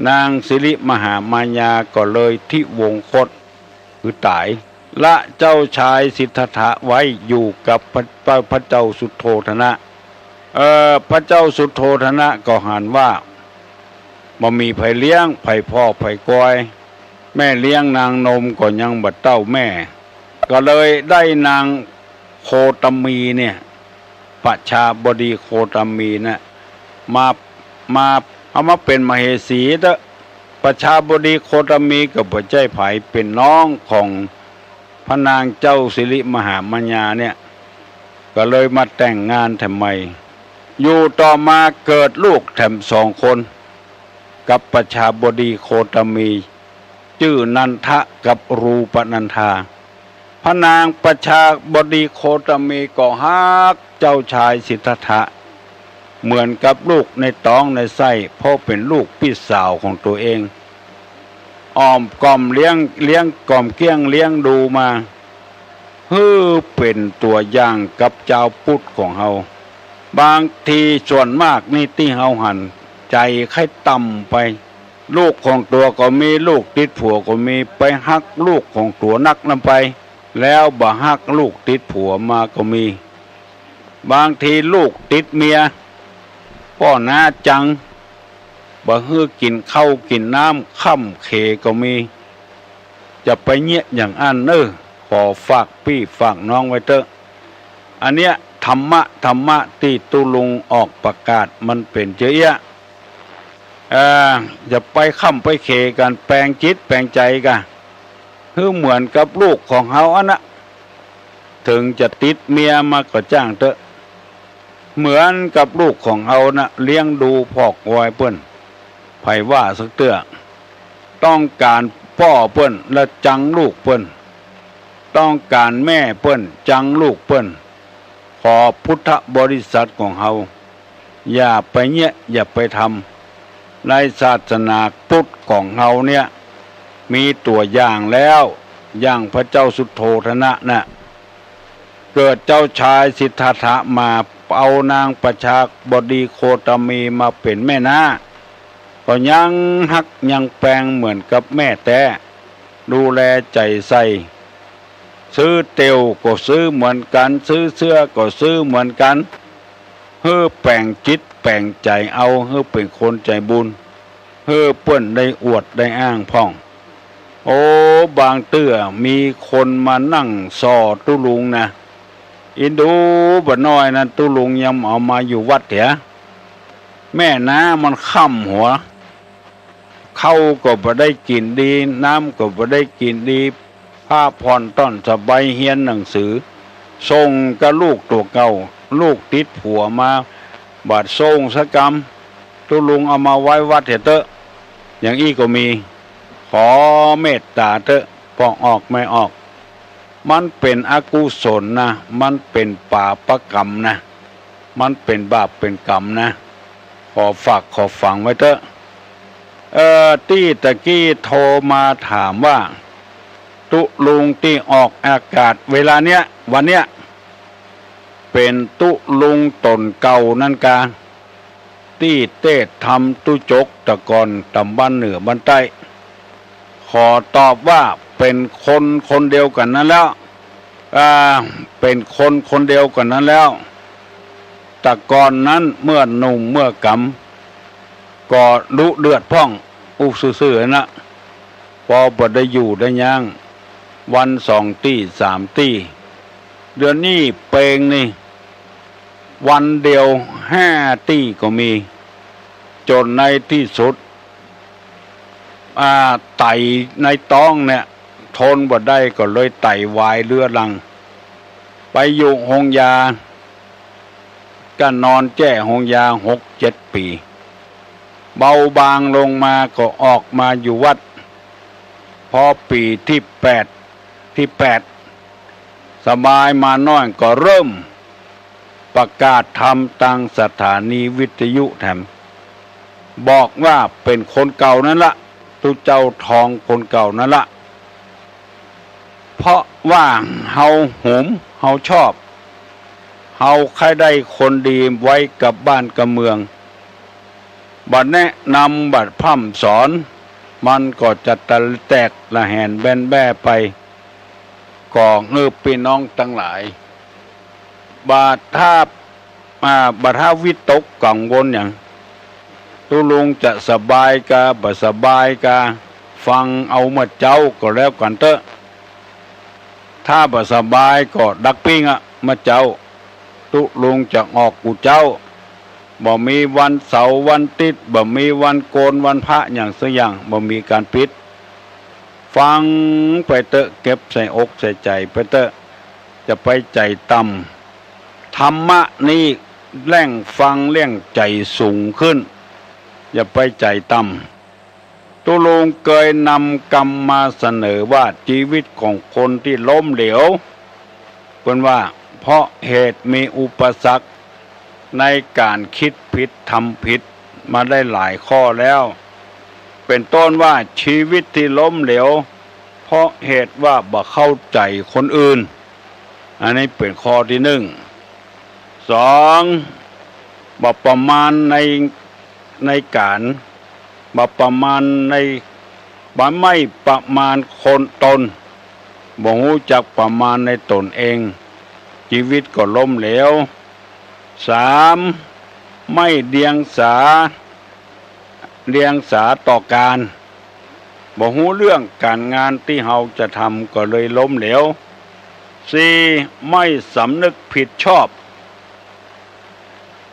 นางสิริมหามายาก็เลยทิวงคต คือต๋าย ละเจ้าชายสิทธัตถะไว้อยู่กับพระ พระ พระเจ้าสุโธทนะ เอ่อ พระเจ้าสุโธทนะก็หันว่า บ่มีใผเลี้ยง ใผผ่อใผกอย แม่เลี้ยงนางนมก็ยังบ่เต้าแม่ ก็เลยได้นางโคตมีเนี่ย ประชาบดีโคตมีนะ มา มา เอามาเป๋นมเหสีเต๊อะ ประชาบดีโคตมีก็บ่ใจ้ใผ เป๋นน้องของพระนางเจ้าสิริมหามายาเนี่ย ก็เลยมาแต่งงานแถมใหม่ อยู่ต่อมาเกิดลูกแถมสองคน กับประชาบดีโคตมี จื้อนันทะกับรูปนันธา พระนางประชาบดีโคตมีก็ฮักเจ้าชายสิทธัตถะ เหมือนกับลูกในต๊องในไส้ เพราะเป๋นลูกปี้สาวของตั๋วเอง อ้อมก๋อมเลี้ยง เลี้ยงก๋อมเกี้ยงเลี้ยงดูมา หื้อเป๋นตั๋วอย่างกับจาวพุทธของเฮา บางทีส่วนมากนี่ตี้เฮาหัน ใจ๋ใค่ต่ำไป ลูกของตั๋วก็มี ลูกติดผัวก็มี ไปฮักลูกของตั๋วนักนำไป แล้วบ่ฮักลูกติดผัวมาก็มี บางทีลูกติดเมีย ป้อน้าจัง บ่หื้อกิ๋นข้าวกิ๋นน้ำ ค่ำเขก็มี จะไปเยียะอย่างอั้นเน่อ ขอฝากปี้ฝากน้องไว้เต๊อะ อันเนี้ยธรรมะ ธรรมะตี้ตุ๊ลุงออกประกาศมันเป๋นเจ้าเอี้ย เอ่อ อย่าไปค่ำไปเขกั๋น แป๋งจิตแป๋งใจ๋กะ หื้อเหมือนกับลูกของเฮาอั้นนะ เถิงจะติดเมียมาก็จ้างเต๊อะ เหมือนกับลูกของเฮานะ เลี้ยงดูผ่อกอยเปิ้น ใผว่าสักเตื้อ ต้องก๋านป้อเปิ้นละจังลูกเปิ้น ต้องก๋านแม่เปิ้นจังลูกเปิ้น ขอพุทธบริษัทของเฮา อย่าไปเยียะ อย่าไปทำ ในศาสนาพุทธของเฮาเนี่ย มีตั๋วอย่างแล้ว อย่างพระเจ้าสุโธทนะน่ะ เกิดเจ้าชายสิทธัตถะมา เอานางประชาบดีโคตมีมาเป๋นแม่น้า ก็ยังฮักยังแปงเหมือนกับแม่แต๊ ดูแลใจ๋ใส่ ซื้อเตียวก็ซื้อเหมือนกั๋น ซื้อเสื้อก็ซื้อเหมือนกั๋น หื้อแป๋งจิตแป๋งใจ๋เอา หื้อเป๋นคนใจ๋บุญ หื้อเปิ้นได้อวดได้อ้างพ่อง โอ้ บางเตื้อมีคนมานั่งส่อตุ๊ลุงนะ อินดูบ่น้อยนั้น ตุ๊ลุงยังเอามาอยู่วัดเหีย แม่น้ามันค่ำหัว ข้าวก็บ่ได้กิ๋นดี น้ำก็บ่ได้กิ๋นดี ผ้าผ่อนต้อนสบาย เฮียนหนังสือ ส่งกับลูกตั๋วเก่า ลูกติดผัวมา บ่ส่งสักกำ ตุ๊ลุงเอามาไว้วัดเหียเต๊อะ อย่างอี้ก็มี ขอเมตต๋าเต๊อะ ป้องออกแม่ออก มันเป๋นอกุศลนะ มันเป๋นปาปกรรมนะ มันเป๋นบาปเป๋นกรรมนะ ขอฝากขอฝังไว้เต๊อะ เออ ตี้ตะกี้โทรมาถามว่า ตุ๊ลุงตี้ออกอากาศเวลาเนี้ย วันเนี้ย เป๋นตุ๊ลุงต๋นเก่านั้นกา ตี้เตศน์ธรรมตุ๊จกตะก่อนต๋ามบ้านเหนือบ้านใต้ ขอตอบว่าเป๋นคนคนเดียวกั๋นนั้นแล้ว อ่า เป๋นคนคนเดียวกั๋นนั้นแล้ว ตะก่อนนั้นเมื่อหนุ่มเมื่อกำ ก็ดุเดือดพ่อง อู้ซื่อๆ นะ ปอบ่ได้อยู่ได้ยั้ง วันสองตี้สามตี้ เดี๋ยวนี้เปงนี่ วันเดียวห้าตี้ก็มี จ๋นในตี้สุด อ่า ไตในต๊องเนี่ย ทนบ่ได้ก็เลยไตวายเรื้อรัง ไปอยู่โฮงยา ก็นอนแจ้โฮงยาหกเจ็ดปี๋ เบาบางลงมาก็ออกมาอยู่วัด พอปี๋ตี้แปด ตี้แปด สบายมาน้อยก็เริ่มประกาศธรรมตางสถานีวิทยุแถม บอกว่าเป๋นคนเก่านั้นละ ตุ๊เจ้าทองคนเก่านั้นละ เพราะว่าเฮาหุม เฮาชอบ เฮาใค่ได้คนดีไว้กับบ้านกับเมือง บ่แนะนำบ่พร่ำสอน มันก็จะแตกละแหนแบนแบ้ไป ก็หื้อปี้น้องตังหลาย บ่าถ้า อ่า บ่าถ้าวิตกกังวลหยัง ตุ๊ลุงจะสบายกา บ่สบายกา ฟังเอาเมื่อเจ๊าก็แล้วกั๋นเต๊อะ ถ้าบ่สบายก็ดักปิ้งอะ เมื่อเจ๊า ตุ๊ลุงจะออกกู้เจ๊า บ่มีวันเสาร์วันอาติ๊ด บ่มีวันโกนวันพระหยังสักอย่าง บ่มีก๋านปิด ฟังไปเต๊อะ เก็บใส่อกใส่ใจ๋ไปเต๊อะ จะไปใจ๋ต่ำ ธรรมะนี้แล่งฟังแล่งใจ๋สูงขึ้น อย่าไปใจ๋ต่ำ ตุ๊ลุงเกยนำกำมาเสนอว่าจีวิตของคนตี้ล้มเหลว เปิ้นว่า เพราะเหตุมีอุปสรรคในก๋านกึ๊ดผิดทำผิดมาได้หลายข้อแล้ว เป๋นต้นว่าจีวิตตี้ล้มเหลว เพราะเหตุว่าบ่เข้าใจ๋คนอื่น อันนี้เป๋นข้อตี้นึ่ง สอง บ่ประมาณใน ในก๋าน บ่ประมาณใน บ่ไม่ประมาณคนตน บ่ฮู้จักประมาณในต๋นเอง จีวิตก็ล้มเหลว สาม ไม่เดียงสา เดียงสาต่อก๋าน บ่ฮู้เรื่องก๋านงานตี้เฮาจะทำก็เลยล้มเหลว สี่ ไม่สำนึกผิดชอบ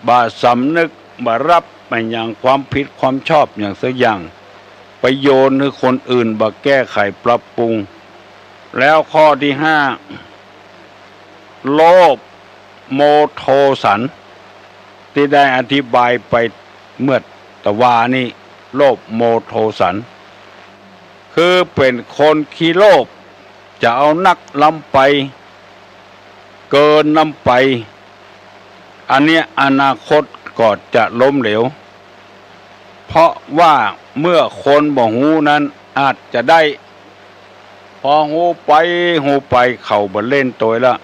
บ่สำนึก บ่ฮับอะหยังความผิดความชอบหยังสักอย่าง ไปโยนหื้อคนอื่น บ่แก้ไขปรับปรุง แล้วข้อตี้ห้า โลภ โมโทสัน ตี้ได้อธิบายไปเมื่อตะวานี้ โลภโมโทสัน คือเป๋นคนขี้โลภ จะเอานักล้ำไป เกินล้ำไป อันเนี้ยอนาคตก็จะล้มเหลว เพราะว่าเมื่อคนบ่ฮู้นั้นอาจจะได้ พอฮู้ไปฮู้ไปเขาบ่เล่นตวยละ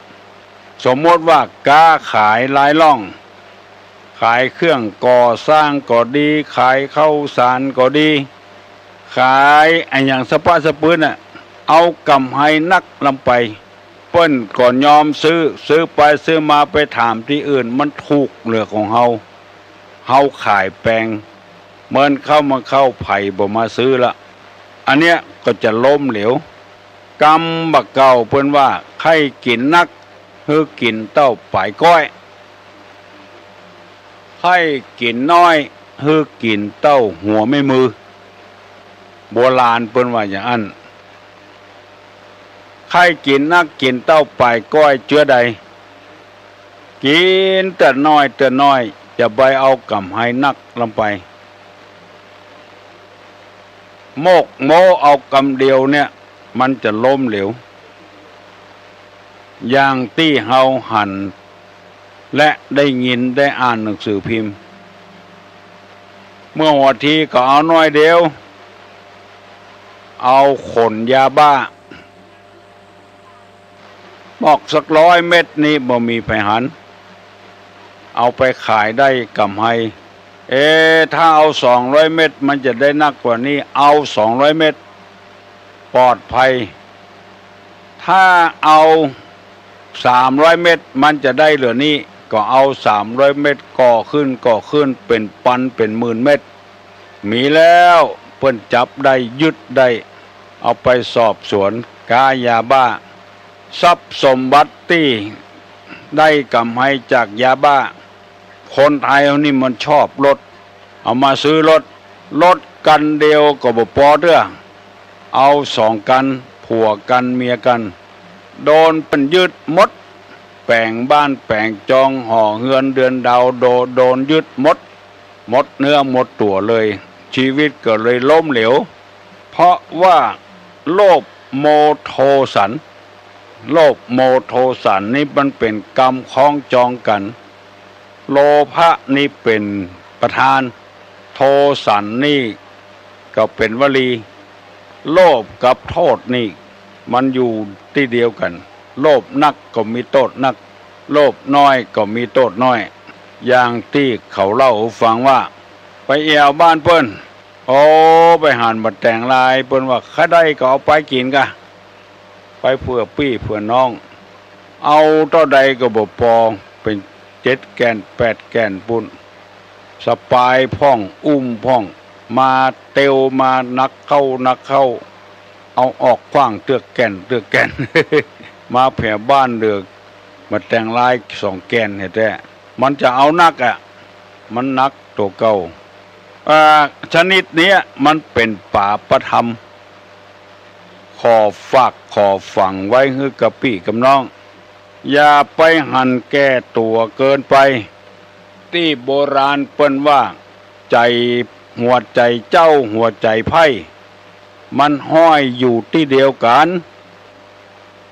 สมมติว่าก๊าขายลายล่อง ขายเครื่องก่อสร้างก็ดี ขายข้าวสารก็ดี ขายอะหยังสะป๊าสะปื๊นน่ะ เอาก๋ำไรนักล้ำไป เปิ้นก็ยอมซื้อ ซื้อไปซื้อมาไปถามตี้อื่น มันถูกเหลือของเฮา เฮาขายแปง เมินเข้ามาเข้า ใผบ่มาซื้อละ อันเนี้ยก็จะล้มเหลว กำบ่าเก่าเปิ้นว่า ใค่กิ๋นนัก หื้อกิ๋นเต้าป๋ายก้อย ใค่กิ๋นน้อย หื้อกิ๋นเต้าหัวแม่มือ โบราณเปิ้นว่าอย่างอั้น ใค่กิ๋นนักกิ๋นเต้าป๋ายก้อยเจื้อใด กิ๋นแต่น้อยแต่น้อย จะไปเอาก๋ำไรนักล้ำไป โมกโม้เอากำเดียวเนี่ย มันจะล้มเหลว อย่างตี้เฮาหัน และได้ยินได้อ่านหนังสือพิมพ์ เมื่อหัวทีก็เอาน้อยเดียว เอาขนยาบ้า บอกสักร้อยเม็ดนี่บ่มีใผหัน เอาไปขายได้กำไร เอ๊ะ ถ้าเอาสองร้อยเม็ดมันจะได้นักกว่านี้ เอาสองร้อยเม็ด ปลอดภัย ถ้าเอาสามร้อยเม็ดมันจะได้เหลือนี้ ก็เอาสามร้อยเม็ด ก่อขึ้น ก่อขึ้น เป๋นปัน เป๋นหมื่นเม็ด มีแล้ว เปิ้นจับได้ ยึดได้ เอาไปสอบสวน ก๊ายาบ้า ทรัพย์สมบัติตี้ได้กำไรจากยาบ้า คนไทยเฮานี่มันชอบรถ เอามาซื้อรถ รถคันเดียวก็บ่ปอเตื้อ เอาสองคัน ผัวกั๋นเมียกั๋น โดนเปิ้นยึดหมด แป๋งบ้านแป๋งจอง หอเฮือนเดือนดาว โด โดนยึดหมด หมดเนื้อหมดตั๋วเลย ชีวิตก็เลยล้มเหลว เพราะว่าโลภโมโทสัน โลภโมโทสันนี่มันเป๋นกำคล้องจองกั๋น โลภะนี่เป๋นประธาน โทสันนี่ก็เป๋นวลี โลภกับโทษนี่มันอยู่ตี้เดียวกั๋น โลภนักก็มีโต้ษนัก โลภน้อยก็มีโต้ษน้อย อย่างตี้เขาเล่าหื้อฟังว่า ไปแอ่วบ้านเปิ้น โอ้ ไปหันบ่าแตงลาย เปิ้นว่าใค่ได้ก็เอาไปกิ๋นก่ะ ไปเผื่อปี้เผื่อน้อง เอาเต้าใดก็บ่ปอ เป๋นเจ็ดแก่นแปดแก่นปู้น สะปายพ่อง อุ้มพ่อง มาเตียว มานักเข้า นักเข้า เอาออกขว้างเตื้อแก่น เตื้อแก่น มาแผวบ้านเหลือบ่าแตงลายสองแก่นแต๊ๆ มันจะเอานักอะ มันหนักตั๋วเก่า อ่า ชนิดเนี้ยมันเป๋นปาปธรรม ขอฝากขอฝังไว้หื้อกับปี้กับน้อง อย่าไปหันแก่ตั๋วเกินไป ตี้โบราณเปิ้นว่า ใจ๋ หัวใจ๋เจ้าหัวใจ๋ไพร่ มันห้อยอยู่ตี้เดียวกั๋น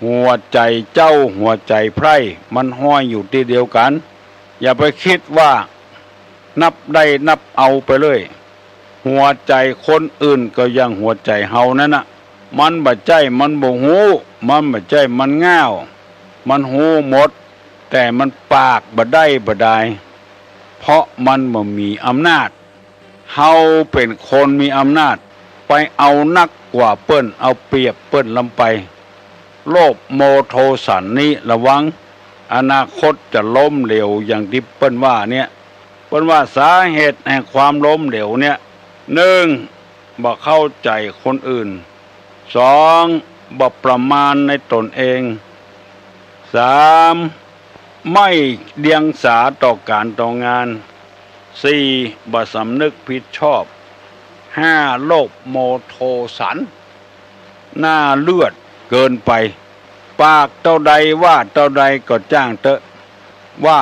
หัวใจ๋เจ้าหัวใจ๋ไพร่ มันห้อยอยู่ตี้เดียวกั๋น อย่าไปกึ๊ดว่านับได้นับเอาไปเลย หัวใจ๋คนอื่นก็อย่างหัวใจ๋เฮานั้นน่ะ มันบ่ใจ้มันบ่ฮู้ มันบ่ใจ้มันง่าว มันฮู้หมด แต่มันปากบ่ได้บ่ดาย เพราะมันบ่มีอำนาจ เฮาเป๋นคนมีอำนาจ ไปเอานักกว่าเปิ้น เอาเปรียบเปิ้นล้ำไป โลภโมโทสันนี้ระวัง อนาคตจะล้มเหลวอย่างตี้เปิ้นว่าเนี่ย เปิ้นว่าสาเหตุแห่งความล้มเหลวเนี่ย นึ่ง บ่เข้าใจ๋คนอื่น สอง บ่ประมาณในต๋นเอง สาม ไม่เดียงสาต่อก๋านต่องาน สี่ บ่สำนึกผิดชอบ ห้า โลภโมโทสัน หน้าเลือดเกินไป ปากเต้าใดว่าเต้าใดก็จ้างเต๊อะ ว่า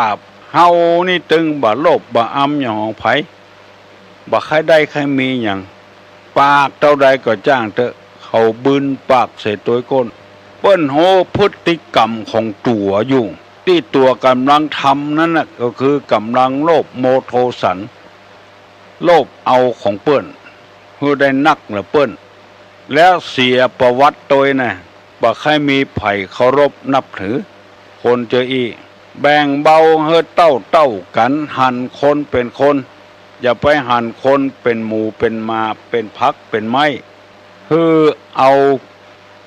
เฮานี่ตึงบ่โลภบ่อำหยังของใผ บ่ใค่ได้ใค่มีหยัง ปากเต้าใดก็จ้างเต๊อะ เขาบืนปากใส่ตวยก้น เปิ้นฮู้พฤติกรรมของตั๋วอยู่ ตี้ตั๋วก่ำลังทำนั้นน่ะ ก็คือกำลังโลภโมโทสัน โลภเอาของเปิ้น หื้อได้นักเหลือเปิ้น แล้วเสียประวัติตวยน่ะ บ่ใค่มีใผเคารพนับถือ คนเจออี้ แบ่งเบาหื้อเต้าๆ กั๋น หันคนเป๋นคน อย่าไปหันคนเป๋นหมูเป๋นหมา เป๋นผักเป๋นไม้ หื้อเอา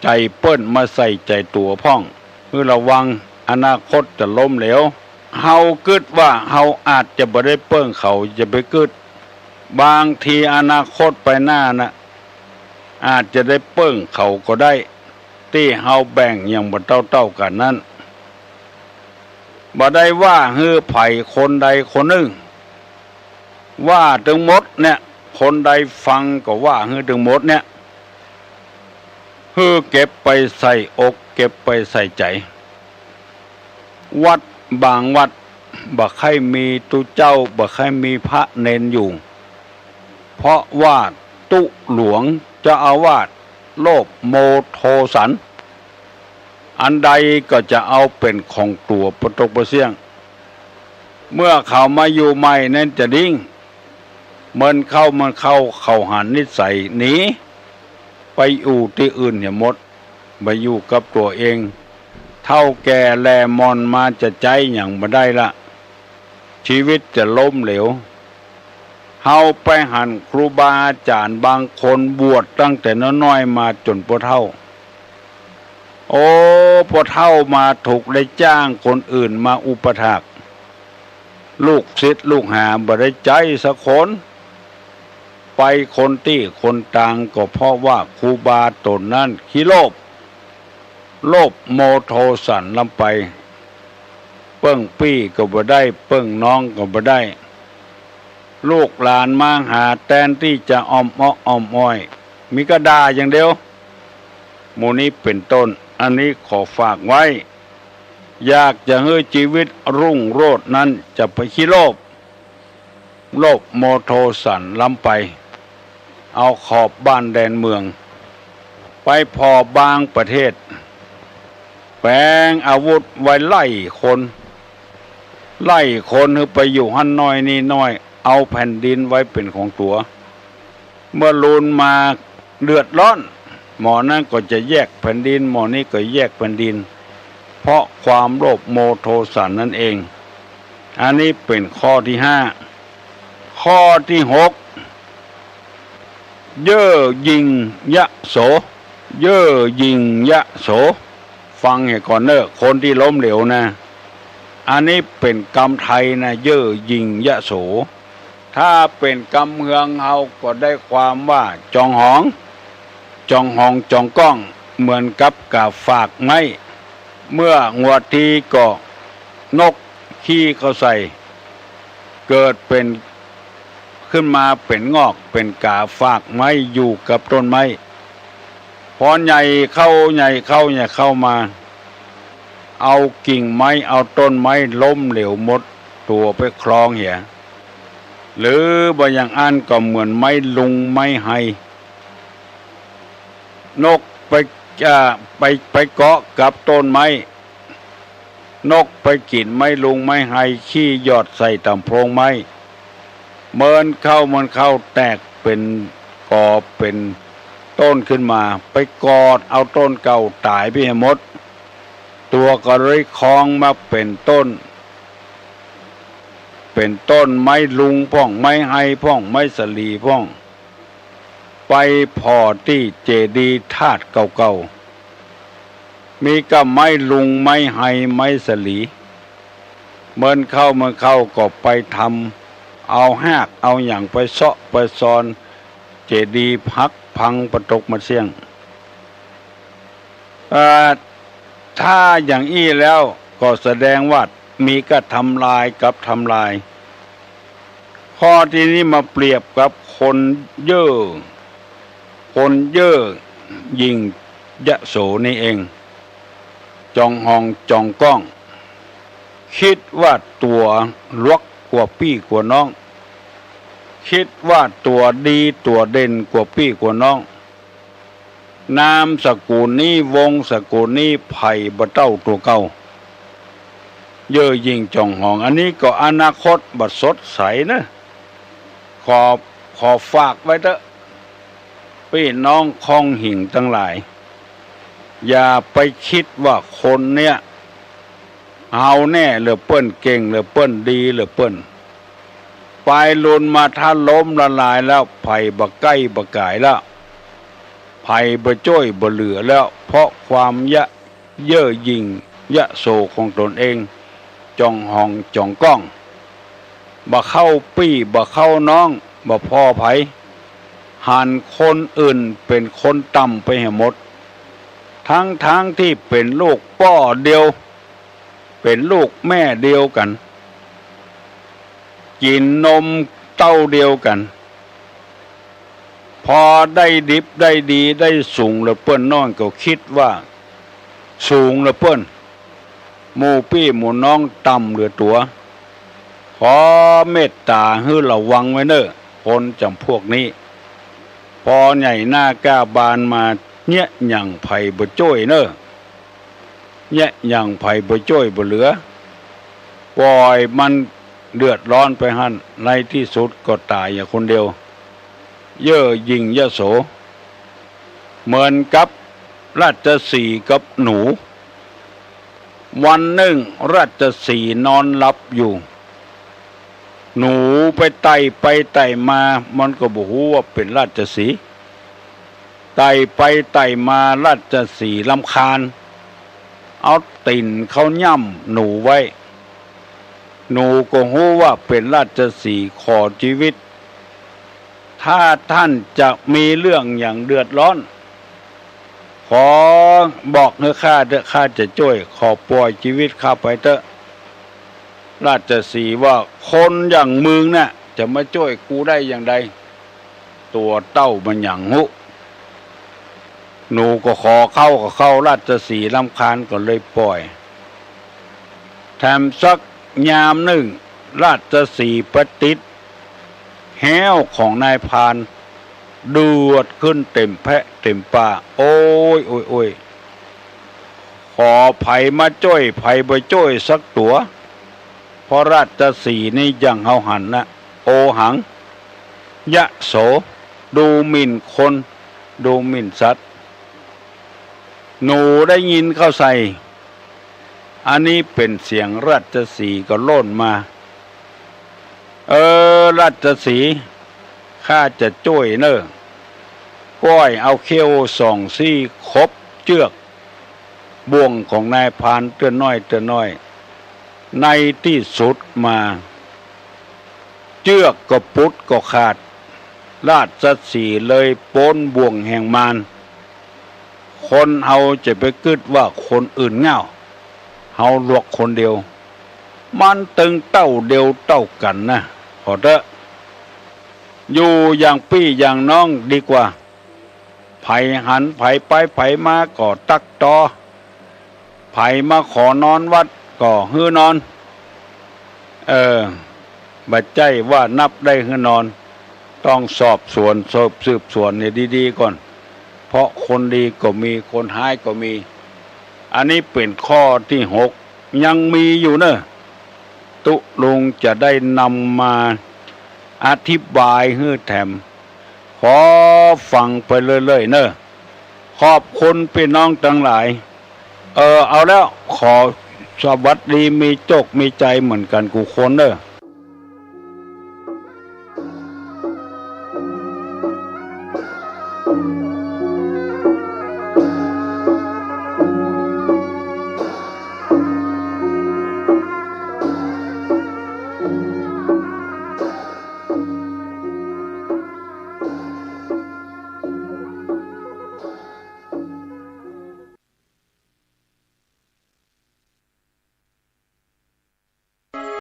ใจ๋เปิ้นมาใส่ใจ๋ตั๋วพ่อง หื้อระวัง อนาคตจะล้มเหลว เฮากึ๊ดว่าเฮาอาจจะบ่ได้เปิ้งเขา อย่าไปกึ๊ด บางทีอนาคตไปหน้าน่ะ อาจจะได้เปิ้งเขาก็ได้ ตี้เฮาแบ่งอย่างบ่เต้าๆ กั๋นนั้น บ่ได้ว่าหื้อใผคนใดคนนึ่ง ว่าตึงหมดเนี่ย คนใดฟังก็ว่าหื้อตึงหมดเนี่ย หื้อเก็บไปใส่อก เก็บไปใส่ใจ๋ วัดบางวัดบ่ใค่มีตุ๊เจ้า บ่ใค่มีพระเณรอยู่ เพราะว่าตุ๊หลวงเจ้าอาวาสโลภโมโทสัน อันใดก็จะเอาเป๋นของตั๋วปะตกปะเสี้ยง เมื่อเขามาอยู่ใหม่นั้นจะดิ้ง เมินเข้าเมินเข้า เขาหันนิสัยหนีไปอยู่ตี้อื่นเหียหมด บ่อยู่กับตั๋วเอง เฒ่าแก่แลหม่อนมาจะใจ๊หยังบ่ได้ละ ชีวิตจะล้มเหลว เฮาไปหันครูบาอาจ๋ารย์บางคนบวชตั้งแต่น้อยๆ มาจ๋นปอเฒ่า โอ้ ปอเฒ่ามาถูกได้จ้างคนอื่นมาอุปัฏฐาก ลูกศิษย์ลูกหาบ่ได้ใจ๊สักคน ไปคนตี้คนตางก็เพราะว่าครูบาต๋นนั้นขี้โลภ โลภโมโทสันล้ำไป เปิ้งปี้ก็บ่ได้ เปิ้งน้องก็บ่ได้ ลูกหลานมาหาแตนตี้จะอ้อมเอ้ออ้อมอ้อย มีก้าด่าอย่างเดียว หมู่นี้เป๋นต้น อันนี้ขอฝากไว้ อยากจะหื้อชีวิตรุ่งโรจน์นั้นจะไปขี้โลภ โลภโมโทสันล้ำไป เอาขอบบ้านแดนเมือง ไปผ่อบางประเทศ แป๋งอาวุธไว้ไล่คน ไล่คนหื้อไปอยู่หั้นน้อยนี่น้อย เอาแผ่นดินไว้เป๋นของตั๋ว เมื่อลูนมาเดือดร้อน หม่อนั้นก็จะแยกแผ่นดิน หม่อนี้ก็แยกแผ่นดิน เพราะความโลภโมโทสันนั้นเอง อันนี้เป๋นข้อตี้ห้า ข้อตี้หก เย่อหยิ่งยโส เย่อหยิ่งยโส ฟังเหียก่อนเน่อ คนตี้ล้มเหลวนะ อันนี้เป๋นกำไทยนะ เย่อหยิ่งยโส ถ้าเป๋นกำเฮืองเฮาก็ได้ความว่าจ๋องหอง จ๋องหองจ๋องก้อง เหมือนกับก๋าฝากไม้ เมื่องวดทีก็นกขี้เข้าใส่ เกิดเป๋น ขึ้นมาเป๋นงอก เป๋นก๋าฝากไม้อยู่กับต้นไม้ พอใหญ่เข้า ใหญ่เข้า ใหญ่เข้ามา เอากิ่งไม้ เอาต้นไม้ล้มเหลวหมด ตั๋วไปคลองเหีย หรือบ่อย่างอั้นก็เหมือนไม้ลุงไม้ไฮ นกไป อ่า ไป ไปเกาะกับต้นไม้ นกไปกิ๋นไม้ลุงไม้ไฮ ขี้หยอดใส่ต๋ามโพรงไม้ เมินเข้าเมินเข้า แตกเป๋นกอเป๋นต้นขึ้นมา ไปกอดเอาต้นเก่าต๋ายไปเหียหมด ตั๋วก็เลยคลองมาเป๋นต้น เป๋นต้นไม้ลุงพ่อง ไม้ไฮพ่อง ไม้สะหลีพ่อง ไปผ่อตี้เจดีย์ธาตุเก่าๆ มีก้าไม้ลุง ไม้ไฮ ไม้สะหลี เมินเข้าเมินเข้าก็ไปทำ เอาฮากเอาหยังไปเซาะไปซอน เจดีย์หักพังปะตกหมดเสี้ยง เอ่อ ถ้าอย่างอี้แล้วก็แสดงว่ามีก้าทำลายกับทำลาย ข้อตี้นี้มาเปรียบกับคนเย่อ คนเย่อหยิ่งยโสนี่เอง จ๋องหองจ๋องก้อง กึ๊ดว่าตั๋วหลวกกว่าปี้กว่าน้อง กึ๊ดว่าตั๋วดีตั๋วเด่นกว่าปี้กว่าน้อง นามสกุลนี้ วงศ์สกุลนี้ ใผบ่เต้าตั๋วเก่า เย่อหยิ่งจ๋องหอง อันนี้ก็อนาคตบ่สดใสเน่อ ขอ ขอฝากไว้เต๊อะ ปี้น้องคองหิ่งตังหลาย อย่าไปกึ๊ดว่าคนเนี้ย เฮาแน่เหลือเปิ้น เก่งเหลือเปิ้น ดีเหลือเปิ้น ปายลุนมาถ้าล้มละลายแล้ว ใผบ่ใก้บ่ก๋ายแล้ว ใผบ่จ้วยบ่เหลือแล้ว เพราะความยะ เย่อหยิ่งยโสของตนเอง จ๋องหองจ๋องก้อง บ่เข้าปี้บ่เข้าน้อง บ่ผ่อใผ หันคนอื่นเป๋นคนต่ำไปเหียหมด ทั้งๆ ตี้เป๋นลูกป้อเดียว เป๋นลูกแม่เดียวกั๋น กิ๋นนมเต้าเดียวกั๋น พอได้ดิบได้ดีได้สูงเหลือเปิ้นน้อยก็กึ๊ดว่าสูงเหลือเปิ้น หมู่ปี้หมู่น้องต่ำเหลือตั๋ว ขอเมตต๋าหื้อระวังไว้เน่อ คนจ๋ำพวกนี้ ปอใหญ่หน้าก้าบานมา เยียะหยั่งใผบ่จ้วยเน่อ เยียะหยั่งใผบ่จ้วยบ่เหลือ ป่อยมัน เดือดร้อนไปหั้น ในตี้สุดก็ต๋ายอยู่คนเดียว เย่อหยิ่งยโส เหมือนกับราชสีห์กับหนู วันนึ่งราชสีห์นอนหลับอยู่ หนูไปไต่ไปไต่มา มันก็บ่ฮู้ว่าเป๋นราชสีห์ ไต่ไปไต่มาราชสีห์รำคาญ เอาตี๋นเข้าย่ำหนูไว้ หนูก็ฮู้ว่าเป๋นราชสีห์ ขอจีวิต ถ้าต้านจะมีเรื่องหยังเดือดร้อน ขอบอกหื้อข้าเต๊อะ ข้าจะจ้วย ขอป่อยจีวิตข้าไปเต๊อะ ราชสีห์ว่า คนอย่างมึงน่ะ จะมาจ้วยกูได้อย่างใด ตั๋วเต้ามันหยังฮู้ หนูก็ขอเข้าก็เข้า ราชสีห์รำคาญก็เลยป่อย แถมสักยามนึ่ง ราชสีห์ไปติดแฮ้วของนายพราน เดือดขึ้นเต๋มแพะเต๋มป่า โอ๊ย โอ๊ย โอ๊ย ขอใผมาจ้วย ใผบ่จ้วยสักตั๋ว เพราะราชสีห์นี่อย่างเฮาหันนะ โอหัง ยโส ดูหมิ่นคน ดูหมิ่นสัตว์ หนูได้ยินเข้าใส่ อันนี้เป๋นเสียงราชสีห์ก็โล่นมา เออ ราชสีห์ ข้าจะจ้วยเน่อ ก้อยเอาเขี้ยวสองซี่ขบเจื้อกบ่วงของนายพรานเตื้อน้อยเตื้อน้อย ในตี้สุดมา เจื้อกก็ปุดก็ขาด ราชสีห์เลยป๊นบ่วงแห่งมาร คนเฮาจะไปกึ๊ดว่าคนอื่นเหง้า เฮาหลวกคนเดียว มันตึงเต้าเดียวเต้ากั๋นนะ ขอเต๊อะ อยู่อย่างปี้อย่างน้องดีกว่า ใผหันใผไปใผมาก็ตั๊กตอ ใผมาขอนอนวัดก็หื้อนอน เออ บ่ใจ้ว่านับได้หื้อนอน ต้องสอบสวน สืบ สืบสวนเนี่ยดีๆ ก่อน เพราะคนดีก็มี คนฮ้ายก็มี อันนี้เป๋นข้อตี้หก ยังมีอยู่เน่อ ตุ๊ลุงจะได้นำมาอธิบายหื้อแถม ขอฟังไปเรื่อยๆ เน่อ ขอบคุณปี้น้องตังหลาย เออ เอาแล้ว ขอสวัสดี มีโจคมีชัยเหมือนกั๋นกู้คนเน่อ